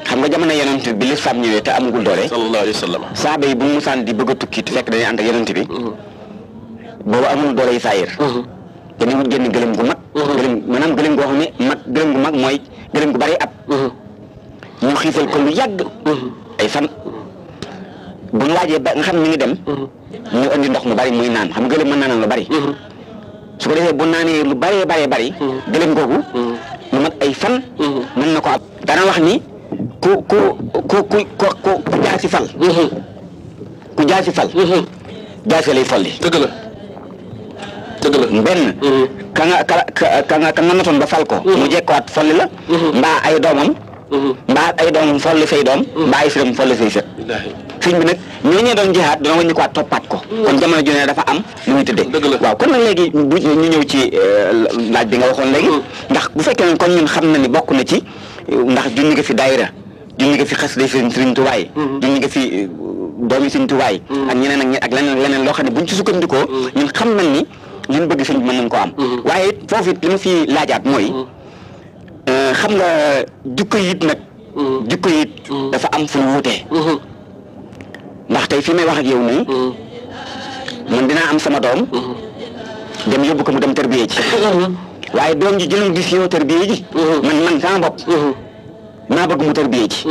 Speaker 3: xam nga jamono yonent bi lislaam ñëwee te amagul doole
Speaker 2: sallallahu alayhi wa sallam
Speaker 3: saaba yi bu mu musaan di bëgg a tukki te fekk dañuy ànd ak yonent bi boobu amul doole yi saayir dañuy wut génn gëlëm gu mag maanaam gëlëm goo xam ne gëlëm gu mag mooy gëlëm gu bari at ñu xiifal ko lu yàgg ay fan bu ñu waajee ba nga xam mi ngi dem ñu indi ndox mu bari muy naan xam nga gëlëm mën naa naan lu bari su ko defee bu naanee lu bari gëlëm googu lu mat ay fan mën na ko ab dana wax ni ku jaasi fal ku jaasi fal jaasi lay folli
Speaker 2: dëgg la
Speaker 3: benn ka nga notoon ba fal ko mu jekkuwaat folli la mbaa ay doomam folli say doom mbaa ay sëram folli say sët sëñ bi nag ñooñee doon jihaat dana wàññi ko waat toppaat ko kon jamono ju ne dafa am lu muy tëddee waaw kon nag léegi ñu ñëw ci laaj bi nga waxoon léegi ndax bu fekkee ne kon ñun xam na ni bokk na ci ndax junni nga fi daayira junni nga fi xas day sëriñ Tuubaa junni nga fi doomi sëriñ Tuubaa ak ñeneen ak leneen loo xam ne buñ ci sukkandikoo ñun xam nañ ni liñ bëgg sëñ bi mën nañ ko am waaye foofu it li ma fi laajaat mooy xam nga jukko yi dafa am fu ñu wutee ndax tey fi may wax ak yow nii man dinaa am sama doom dem yóbbu ko mu dem tërbiye ji waaye doom ji jëlul décision tërbiye ji man sama bopp maa bëgg mu tërbiye ji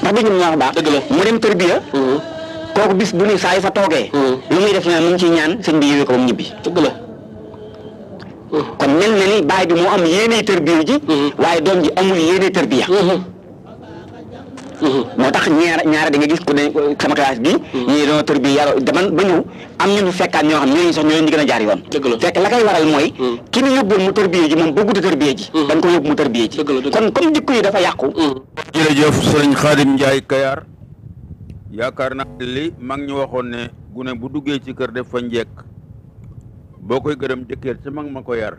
Speaker 3: ndax bi ñun ñoo baax mu dem tërbiya kooku bis bu ne saa yu fa toogee lu muy def mu ngi ciy ñaan sëñ bi yëwee ko ba mu ñibbi kon mel na ni baay bi moo am yéeney tërbiya ji waaye doom ji amul yéeney tërbiya moo tax ñaara da nga gis ku ne sama classe bi ñii doon tër bi yàlla daman ba ñëw am ñu fekkaat ñoo xam ñooñu sax ñoo leen di gën a jaar yoon fekk la koy waral mooy ki ñu yóbbul mu tërbiyee ji moom bëggut a tërbiyee ji dañ ko yóbbu mu tërbiyee ji kon comme jikko yi dafa yàqu
Speaker 4: jërëjëf sëriñ Khadim Ndiaye Kayar yaakaar naa li mag ñu waxoon ne gune bu duggee ci kër def fa njekk boo koy gërëm jëkkër ci mag ma ko yar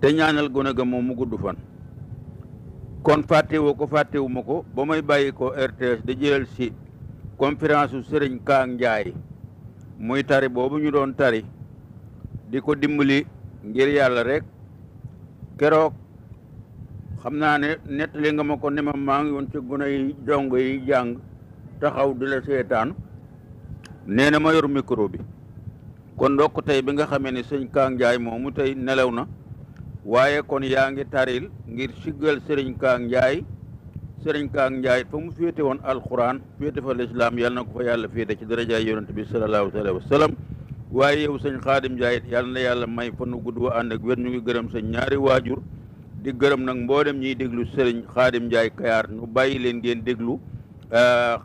Speaker 4: te ñaanal gune ga moom mu gudd fan kon fàttewu ma ko ba may bàyyi ko RTS da jëlal si conférence su Serigne Kaang Ndiaye muy tari boobu ñu doon tari di ko dimbali ngir yàlla rek keroog xam naa ne nettali nga ma ko ne ma maa ngi woon ci gune yi dong yi jàng taxaw di la seetaan nee na ma yor micro bi kon ndokk tey bi nga xamee ne sëñ Kaang Ndiaye moomu tey nelaw na waaye kon yaa ngi taril ngir siggal Serigne Kaang Ndiaye Serigne Kaang Ndiaye fa mu féete woon alquran féete fa lislaam yàlla na ko fa yàlla féete ci darajaay yonent bi sallallahu alayhi wa sallam waaye yow sëñ Khadim Ndiaye yàlla na yàlla may fa nu gudd wa ànd ak wér ñu ngi gërëm sëñ ñaari waajur di gërëm nag mboolem ñiy déglu Serigne Khadim Ndiaye Kayar nu bàyyi leen ngeen déglu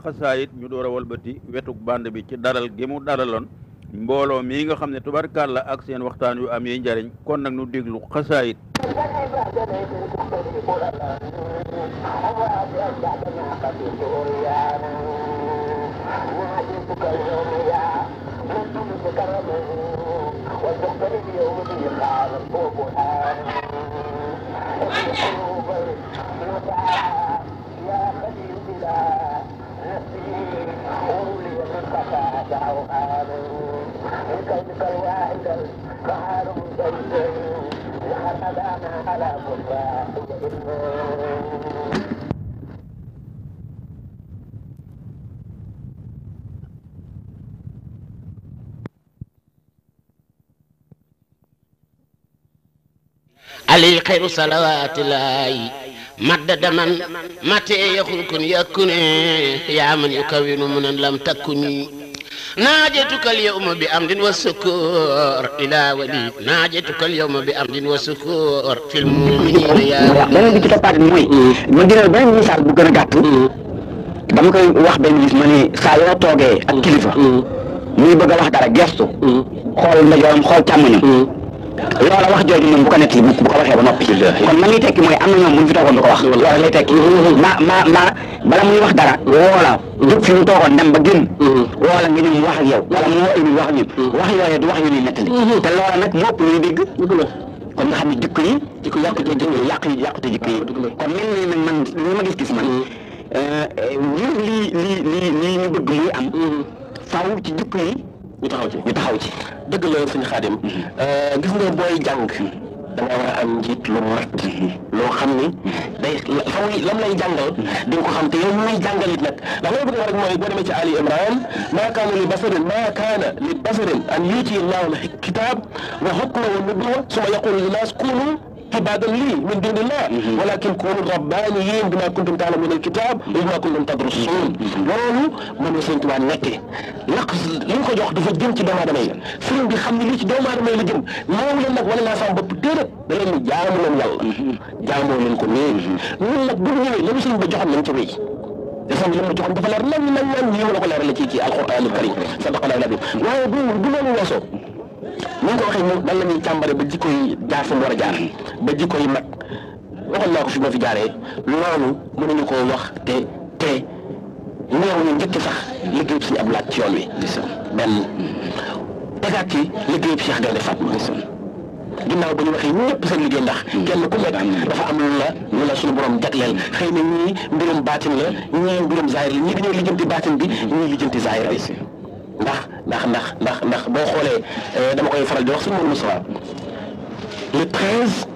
Speaker 4: xasaayit ñu door a walbati wetuk bande bi ci daral gi mu daraloon mbooloo mii nga xam ne tubarkàlla ak seen waxtaan yu am yi njariñ kon nag nu déglu xasaayit
Speaker 1: علي خير صلوات الله مدد من متى يخلق يكون يا من يكون من لم تكن ناجتك اليوم بأمد والسكور إلى ولي ناجتك اليوم بأمد والسكور في المؤمنين يا
Speaker 3: beneen bi ci toppaat mooy ma jëlal beneen misaal bu gën a gàtt dama koy wax benn bis ma ne saa yoo toogee ak kilifa muy bëgg a wax dara gestu xool ndeyjooram xool càmmoñam loola wax jooju moom bu ko nettali bu ko waxee ba noppi kon la muy tekki mooy am na ñoom bu ñu fi toogoon du ko wax loola lay tekki bala muy wax dara woola jóg fi ñu toogoon dem ba génn woola nga ñëw wax ak yow wala moo ay wax ak ñun wax yooyee du wax yu ñuy nettali te loola nag moo ëpp lu ñu dégg kon nga xam ne jikko yi yàqute jikko yi kon mel ni nag man li ma gis man lii ñu bëgg muy am faaw ci jikko yi ñu taxaw ci
Speaker 2: dëgg la sëñ Xaadim gis nga booy jàng da nga war a am njiit lu mat loo xam ni day lam lay jàngal di nga ko xam te yow muy jàngal it nag ndax loolu bëgg rek mooy boo demee ci Ali Imran maa kaana li basarin an yuuti Allahu al-kitaab wa hukma wa nubuwwa summa yaqulu linnaas kunu عبادا لي من دون الله ولكن كونوا ربانيين بما كنتم تعلمون الكتاب وبما كنتم تدرسون loolu moom la Sëñ Tuubaa nekkee naqs li ñu ko jox dafa jëm ci doomu aadama yi sëriñ bi xam ne lii ci doomu aadama yi la jëm moom leen nag wane naa sama bopp déedéet da leen ni jaamu leen yàlla jaamoo leen ko nii ñun nag bu ñëwee la ñu sëriñ ba joxoon nañ ca wéy dafa li ma joxoon dafa leer nañ nii ma la ko leerale ci alxuraanul karim sadaqallaahu al-aziim waaye bu loolu weesoo ni nga ko waxee moom dan la ñuy càmbare ba jikko yi jaar fa mu war a jaar ba jikko yi mag waxoon naa ko fi ma fi jaaree loolu mënuñu koo wax te néew ñu njëkk sax liggéeyub suñu ab laaj ci yoon wi benn tegaat ci liggéeyub Cheikh Gaynde Fatma ginnaaw ba ñu waxee ñëpp seen liggéey ndax kenn ku nekk dafa am lu la suñu borom jagleel xëy na ñii mbirum baatin la ñii mbirum zahir la ñii dañoo lijjanti baatin bi ñii lijjanti zahir bi ndax boo xoolee dama koy faral di wax suñu Moussa le 13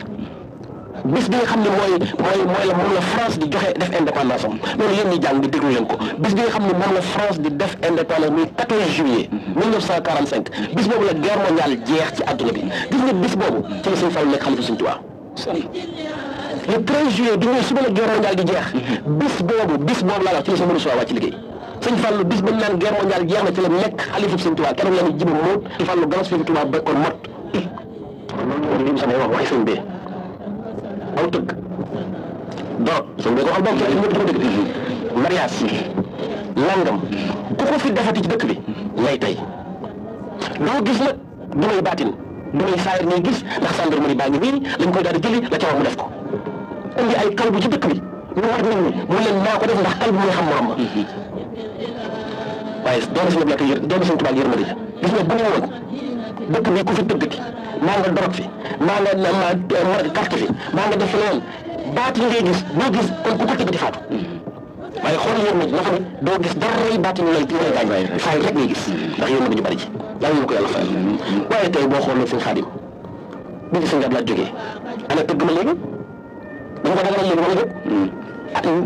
Speaker 2: bis bi nga xam ne moom la France di joxe def indépendance am loolu yéen ñi jàng di déglu leen ko bis bi nga xam ne moom la France di def indépendance muy 14 juillet 1945 bis boobu la guerre mondiale jeex ci àdduna bi gis nga bis boobu ci la Sëñ Fallu nekk xalifa Sëñ Tuubaa le 13 juillet di ñëw suba la guerre mondiale di jeex bis boobu laa wax ci la Sëñ Moussa wàcc liggéey Sëñ Fallu bis ba ñu naan guerre mondiale jeex na ci la nekk xalifa Sëñ Tuubaa keroog la ñu jiba moot Fallu garas fi Tuubaa ba kon mot loolu li mu samay wax waxi sëñ bi aw tëgg donc sëñ bi ko xam boobu ñëpp dafa dëgg mariage langam ku ko fi defati ci dëkk bi lay tey doo gis nag du may baatin du may saayir ngay gis ndax gendarmerie baa ngi nii lañ koy daal di jëli la ca wax mu def ko indi ay kalbu ci dëkk bi ñu war nit ñi mu leen naa ko def ndax kalbu mooy xam morom ma waaye doon Sëñ Tuubaa yërmande gis nga bu ñu woon dëkk bi ku fi tëggati maa nga dorog fi maa nga carte fi maa nga def fi leneen baati ngay gis doo gis kon ku ko tëggati faatu waaye xool yéen nag nga xam ne doo gis dara yi baati ñu lay gaañ faay rek ngay gis ndax yéen ñu bari ci yàlla ñu ko yàlla fayal waaye tey boo xoolee Sëñ Xaadim bi ngi Sëñ Abdu Lahat jógee ana tëgg ma léegi dañ ko daganal léegi wala jóg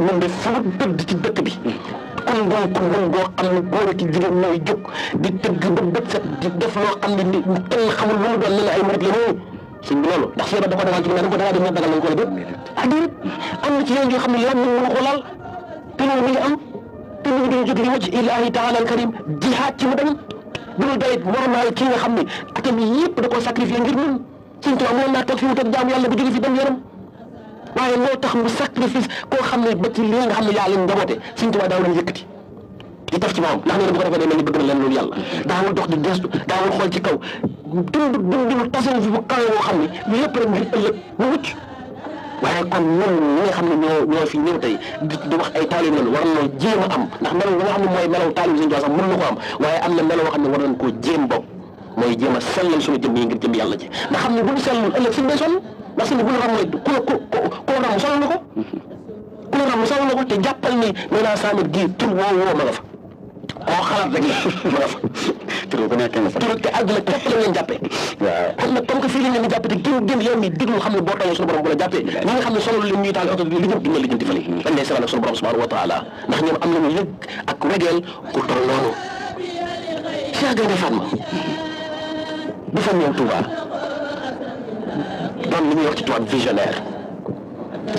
Speaker 2: ñun de fu tëdd ci dëkk bi kon boo xam ne góor ak jigéen ñooy jóg di tëgg ba bët set di def loo xam ne kenn xamul lu mu doon ne la ay murit la ñëw suñ bi loolu ndax feebar dafa dagal ci ne ko dangaa dem ña dagal nañ ko la déet déedéet am na ci yoon yoo xam ne lan mën nga ko laal te loolu mi ngi am te ñu ngi jóg li wajhi ilaahi taala al karim jihaad ci mu dem bu dul doyit normal kii nga xam ne atam yëpp da koo sacrifié ngir ñun suñ tubaab mën naa toog fi mu toog jaamu yàlla bu jóge fi dem yaram waaye loo tax mu sacrifice koo xam ne ba ci li nga xam ne yaa leen njaboote Sëñ Tuubaa daaw leen yëkkati di def ci moom ndax nee na bu ko defee day mel ni bëgg na leen loolu yàlla daawul dox di gestu daawul xool ci kaw dund tasawuf bu kawe boo xam ne lépp rek ngir ëllëg mu mucc waaye kon ñun ñi nga xam ne ñoo fi ñëw tey di wax ay taalib lañu war nañoo jéem a am ndax melaw nga xam ne mooy melaw taalib Sëñ Tuubaa sax mën na ko am waaye am na melaw xam ne war nañ koo jéem bopp mooy jéem a sellal suñu jëm yi ngir jëm yàlla ci ndax xam ne bu ñu sellul ëllëg suñu day sonn ndax suñu bu ñu ramlee ku la ram sonal na ko ku la ram sonal na ko te jàppal ni nee naa Samir gii tur woo ma nga fa koo xalaat rek ma nga fa
Speaker 3: tur bu nekk nga fa
Speaker 2: tur te àdduna képp la leen jàppee waaw kon nag comme que fii la ngeen di jàppee te gën yow mi déglu xam ne boo tawee suñu borom bu la jàppee ñi nga xam ne solo leen ñuy taal oto bi li jëm nga lijjanti fële dañ lay sebal ak suñu borom subhanahu wa taala ndax ñoom am nañu yëg ak wegeel ku toll noonu Cheikh Gaïndé Fatma dafa ñëw Touba doon li ñuy wax ci tubaab visionnaire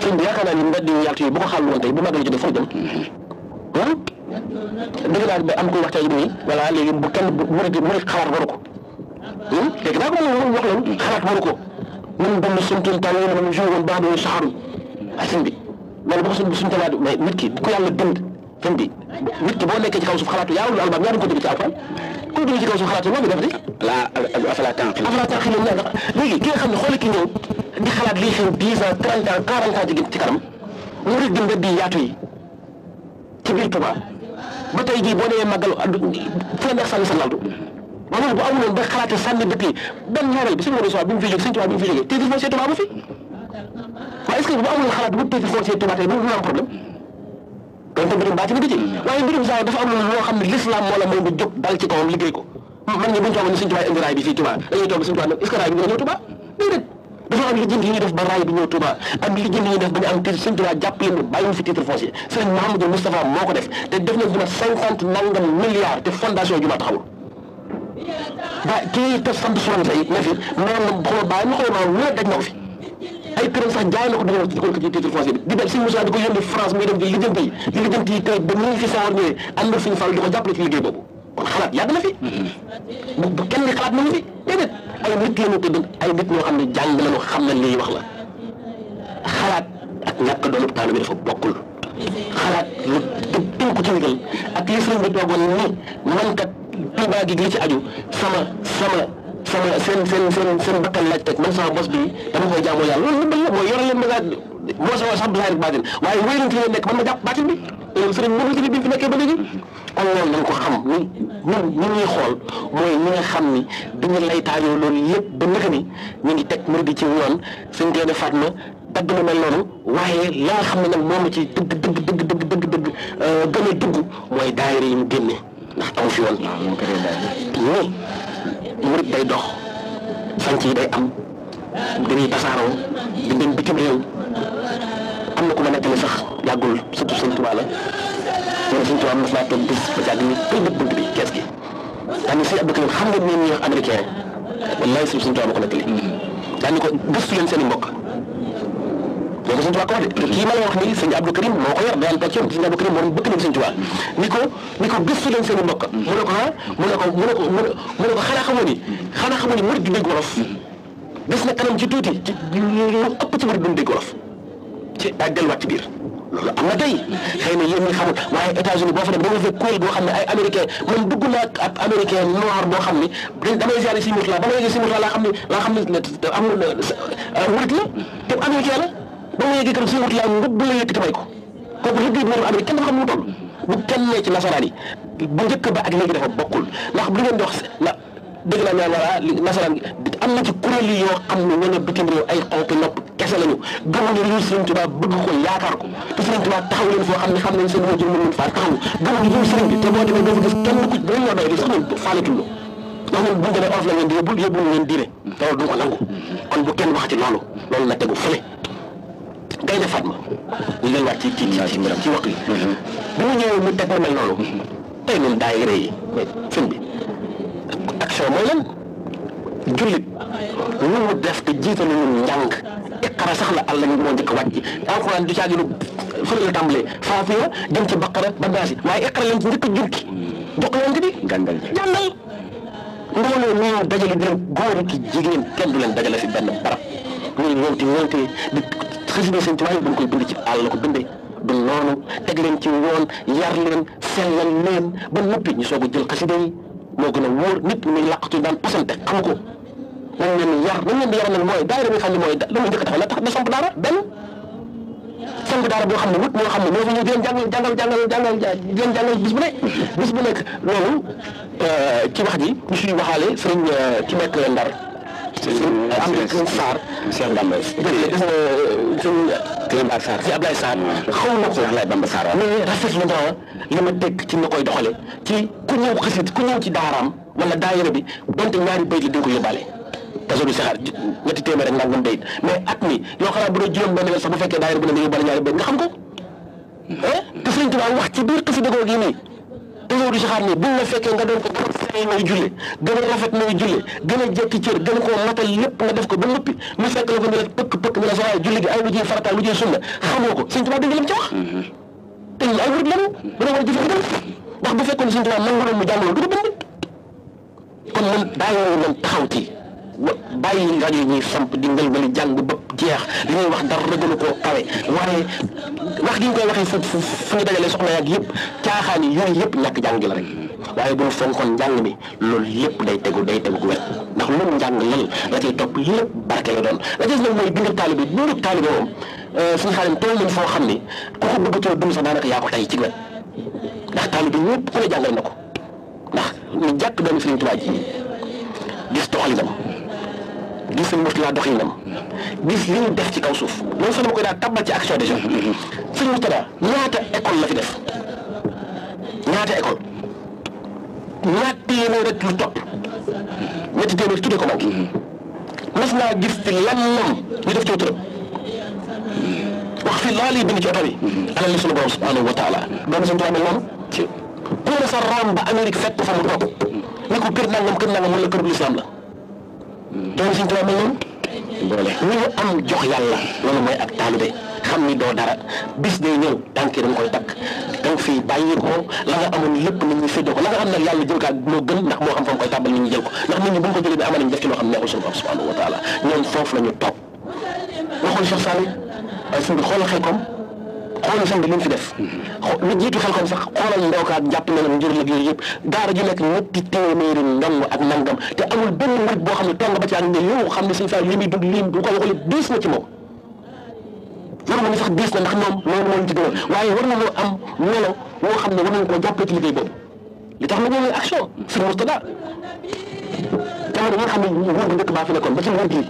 Speaker 2: sëñ bi yaakaar naa ni mbedd yu yaatu yi bu ko xàll woon tey bu màggal jotee foo jëm dëgg daal ba am koy wax tey nii voilà léegi bu kenn murid xalaat waru ko léegi daa ko moom wax leen xalaat waru ko ñun benn suñu taal yi ñu joué woon baax doon saxaru ak sëñ bi loolu boo ko suñu talaat mais nit ki ku yàlla bind sëñ bi nit ki boo nekkee ci kaw suuf xalaatu yaa ulul albaab ñaar ko dégg ci alxuraan ku dégg ci kaw suuf xalaatu loolu def di afala tànqil léegi ki nga xam ne xooli ki ñëw di xalaat lii xew 10 ans 30 ans 40 ans ci kanam murid di mbedd yi yaatu yi ci biir Touba ba tey jii boo demee màggal fu la neex sànni sa laltu maanaam bu amuloon ba xalaatee sànni dëkk yi benn ñaareel bi suñu Modou Sow bi mu fi jógee Sëñ Touba bi mu fi jógee titre foncier Touba ba fi waaye est-ce que bu amuloon xalaat bu titre foncier Touba tey du am problème donc mbirum baati na ci waaye mbirum saa dafa am loo xam ne l'islam moo la may nga jóg dal ci kawam liggéey ko man ñi buñ toogoon ne Sëñ Touba indi raay bi fii Touba dañuy toog Sëñ Touba nag est-ce que raay bi dina ñëw Touba déedéet dafa am lijjanti yi ñuy def ba raay bi ñëw Touba am lijjanti yi ñuy def ba ñu am titre Sëñ Touba jàppale ñu bàyyi fi titre foncier Sëñ Mouhamadou Moustapha moo ko def te def nañ dina 50 nangam milliards te fondation ju ma taxawul ba kii te sant soxna say ne fi noonu xaw ma bàyyi ma xaw ma wér daj na ko fi ay këram sax jaay na ko dugal ko ci titre foncier bi di dem Sëñ Moussa di ko yónni France muy dem di lijjanti yi tey ba ñu fi sawar ñëwee ànd suñu fàll di ko jàppale ci liggéey boobu kon xalaat yàgg na fi bu kenn ni xalaat nañu fi déedéet ay nit lañu tëdd ay nit ñoo xam ne jàng lañu xam ne lii wax la xalaat ak ñàkk doonu taalibe bi dafa bokkul xalaat lu tënk ko ci ndigal ak li sëñ bi toogoon ni man kat Touba gi li ci aju seen bakkan laaj teg man sama bos bi dama koy jaamoo yàlla loolu ndimbal la mooy yore leen bagage moo sama sax bisaay rek baatin waaye wéy leen ci leen nekk man ma jàpp baatin bi sëriñ mënul ci bi fi nekkee ba léegi kon loolu nañ ko xam ni ñuy xool mooy ñi nga xam ni dañu lay taayoo loolu yëpp ba nëkk ni ñu ngi teg murid ci yoon Sëñ Gaïndé Fatma dagg lu mel noonu waaye la nga xam ne nag moom ci dëgg gën a dugg mooy daayira yi mu génne ndax amu fi woon nii murid day dox sanc yi day am dañuy tasaaroo di dem bitim réew am na ku ma nettali sax yàggul surtout Sëñ Tuubaa la ñoom Sëñ Tuubaa mos naa toog bis ba jàgg ni pël bët bunt bi kees gi daani Sëñ Abdou Karim xam nga ñeen ñuy wax américain wallaay Sëñ Tuubaa ma ko nettali daani ko gëstu leen seen i mbokk loolu Sëñ Tuubaa ko wax de kii ma la wax nii Sëñ Abdou Karim moo ko yor daan toog ci yoon Sëñ Abdou Karim moo bëgg nañ Sëñ Tuubaa ni ko gëstu leen seen i mbokk mu ne ko xanaa xamoo ni murid du dégg wolof des na kanam ci tuuti ci lu ëpp ci murid duñ dégg wolof ci daa delluwaat ci biir loolu am na tey xëy na yéen ñi xamul waaye États-Unis boo fa dem da nga fekk kuréel boo xam ne ay américain man dugg naa ab américain noir boo xam ne damay ziare si Mourtala ba ma yeggee si Mourtala laa xam ne amul murid la te américain la ba ma yeggee kër si Mourtala ngëb bu la yëkkati may ko kooku liggéey bi Amérique kenn dafa xam mu toll bu kenn nee ci nasaraan yi bu njëkk ba ak léegi dafa bokkul ndax bu ngeen di wax la dëgg naa ñaan nasaraan am na ci kuréel yi yoo xam ne ñoo bitim réew ay xonk nopp kese lañu gëmuñu lu Sëriñ Tuubaa bëgg ko yaakaar ko te Sëriñ Tuubaa taxaw leen foo xam ne xam nañ seen wajur mën leen faa taxaw gëmuñu lu Sëriñ bi te boo demee doo fa gis kenn ku dañ ñoo doy li sax ñun faaletul ndax ñun buñu demee olof la ngeen di yóbbu ngeen diine te loolu duñ ko nangu kon bu kenn wax ci loolu na tegu fële Gaïndé Fatma ñu leen waat ci mbiram ci wax yi bi mu ñëwee mu teg ma mel noonu tey ñun daayira yi sëñ bi action mooy lan jullit lu mu def te jiitalu ñun njàng iqra sax la àlla moo njëkk a wàcc alxuraan du caagi lu fële la tàmbalee Faatiha jëm ci Baqara ba Naasi waaye iqra leen ci njëkk a jukki jox yonent bi jàngal mbooloo ñu dajale di leen góor ki jigéen kenn du leen dajale fi benn barab ñuy ñoonte di xasida Sëñ Tuubaa dañ koy bind ci àll la ko bindee du noonu teg leen ci yoon yar leen sellal leen ba noppi ñu soog a jël xasida yi moo gën a wóor nit ñi làqatu daan pasante xam ko nañ leen yar nañ leen di yar nag mooy daayira bi xam ne mooy la muy njëkk a tax la tax da samp daara benn song daara boo xam ne wut ñoo xam ne ñoo fa ñëw di leen jàngal bis bu nekk loolu ci wax ji ñu suy waxaale sëriñ ki nekk Ndar am na sëriñ Sarr Cheikh Bamba gis nga sëriñ Sarr si Ablaye Sarr xaw na ko Ablaye Bamba Sarr mais rafetlu naa li ma dégg ci na koy doxale ci ku ñëw xasit ku ñëw ci daaraam wala daayira bi donte ñaari bayit la dañ ko yóbbaale kaso du saxaar ñetti téeméer rek nangam bayit mais at mi yoo xam ne bu dee juróom benn weer sax bu fekkee daayira bu ne dañuy yóbbaale ñaari bayit nga xam ko te Sëriñ Tuubaa wax ci biir xasida googu yi nii kaso du saxaar nii buñ la fekkee nga doon ko say nooy julle gën a rafet nooy julle gën a jekki cër gën a koo matal lépp nga def ko ba noppi mu fekk la ko ne la pëkk ne la sa waaye julli gi ay lu ciy farata lu ciy sunna xamoo ko Sëriñ Tuubaa dégg lam ci wax te ay wut lañu dana war a jëfandikoo ndax bu fekkoon Sëriñ Tuubaa mën nga doon mu jàngaloo du ko bind kon man daayoo nañ taxaw ci bàyyi rajo yi ñuy samp di ngelbali jàng ba jeex li ñuy wax dara gënu koo kawe waaye wax gi ñu koy waxee fu ñu dajalee soxna yaag yëpp caaxaan yi yooyu yëpp ñàkk jàng gi la rek waaye bu ñu fonkoon njàng mi loolu lépp day tegu gu wet ndax loolu njàng lan la cay topp lépp barke la doon la des nag mooy dundal taalibe loolu taalibe moom suñu xaalim toll nañ foo xam ni ku ko bëgg a dund sax daanaka yaa ko tey ci wet ndax taalibe ñëpp ku ne jàngal na ko ndax ñu jàkk doomu Sëriñ Tuubaa ji gis doxalinam gis sëñ Mourtala doxalinam gis li ñu def ci kaw suuf loolu sax dama koy daal tabbal ci action déjà sëñ Mourtala ñaata école la fi def ñaata école ñaata téeméer rek lu topp ñetti téeméer tuddee ko manqué mas naa gis fi lan moom ñu def ci turam wax fi loolu yi bind ci oto bi alal li sunu borom subhanahu wa taala doon sëñ Tuubaa mel noonu ci pour sa rom ba Amérique fekk fa mu toog ne ko kër nangam wala kër bu lislaam la doon Sëriñ Tuubaa mel noonu boole ñu am jox yàlla loolu mooy ak taalibe xam ni doo dara bis day ñëw tànk dañ koy takk danga fii bàyyi ko la nga amoon lépp nit ñi séddoo ko la nga xam nag yàlla jël kaa moo gën ndax moo xam fa mu koy tàbbal nit ñi jël ko ndax nit ñi bu ñu ko jëlee bi amanañ def ci loo xam neexul suñu borom subhanahu wa taala ñoom foofu la ñu toog waxoon Cheikh Sall ay sëñ bi xoolal Xelkom xoolal sëñ bi li mu fi def lu jiitu Xelkom sax xoolal ndookaat jàpp nañu njër liggéey yëpp daara ji nekk ñetti téeméeri ndongo ak nangam te amul benn murit boo xam ne toog nga ba ci ak ne yow xam ne sëñ Fall li muy dund lim bu ko waxul diis na ci moom war na ni sax diis na ndax ñoom loolu moo ñu ci gënal waaye war na loo am melo woo xam ne war nañu koo jàppee ci liggéey boobu li tax na ñoo ngi action sëñ Mourtada jamono nga xam ne nguur bu njëkk baa fi nekkoon ba ci nguur gi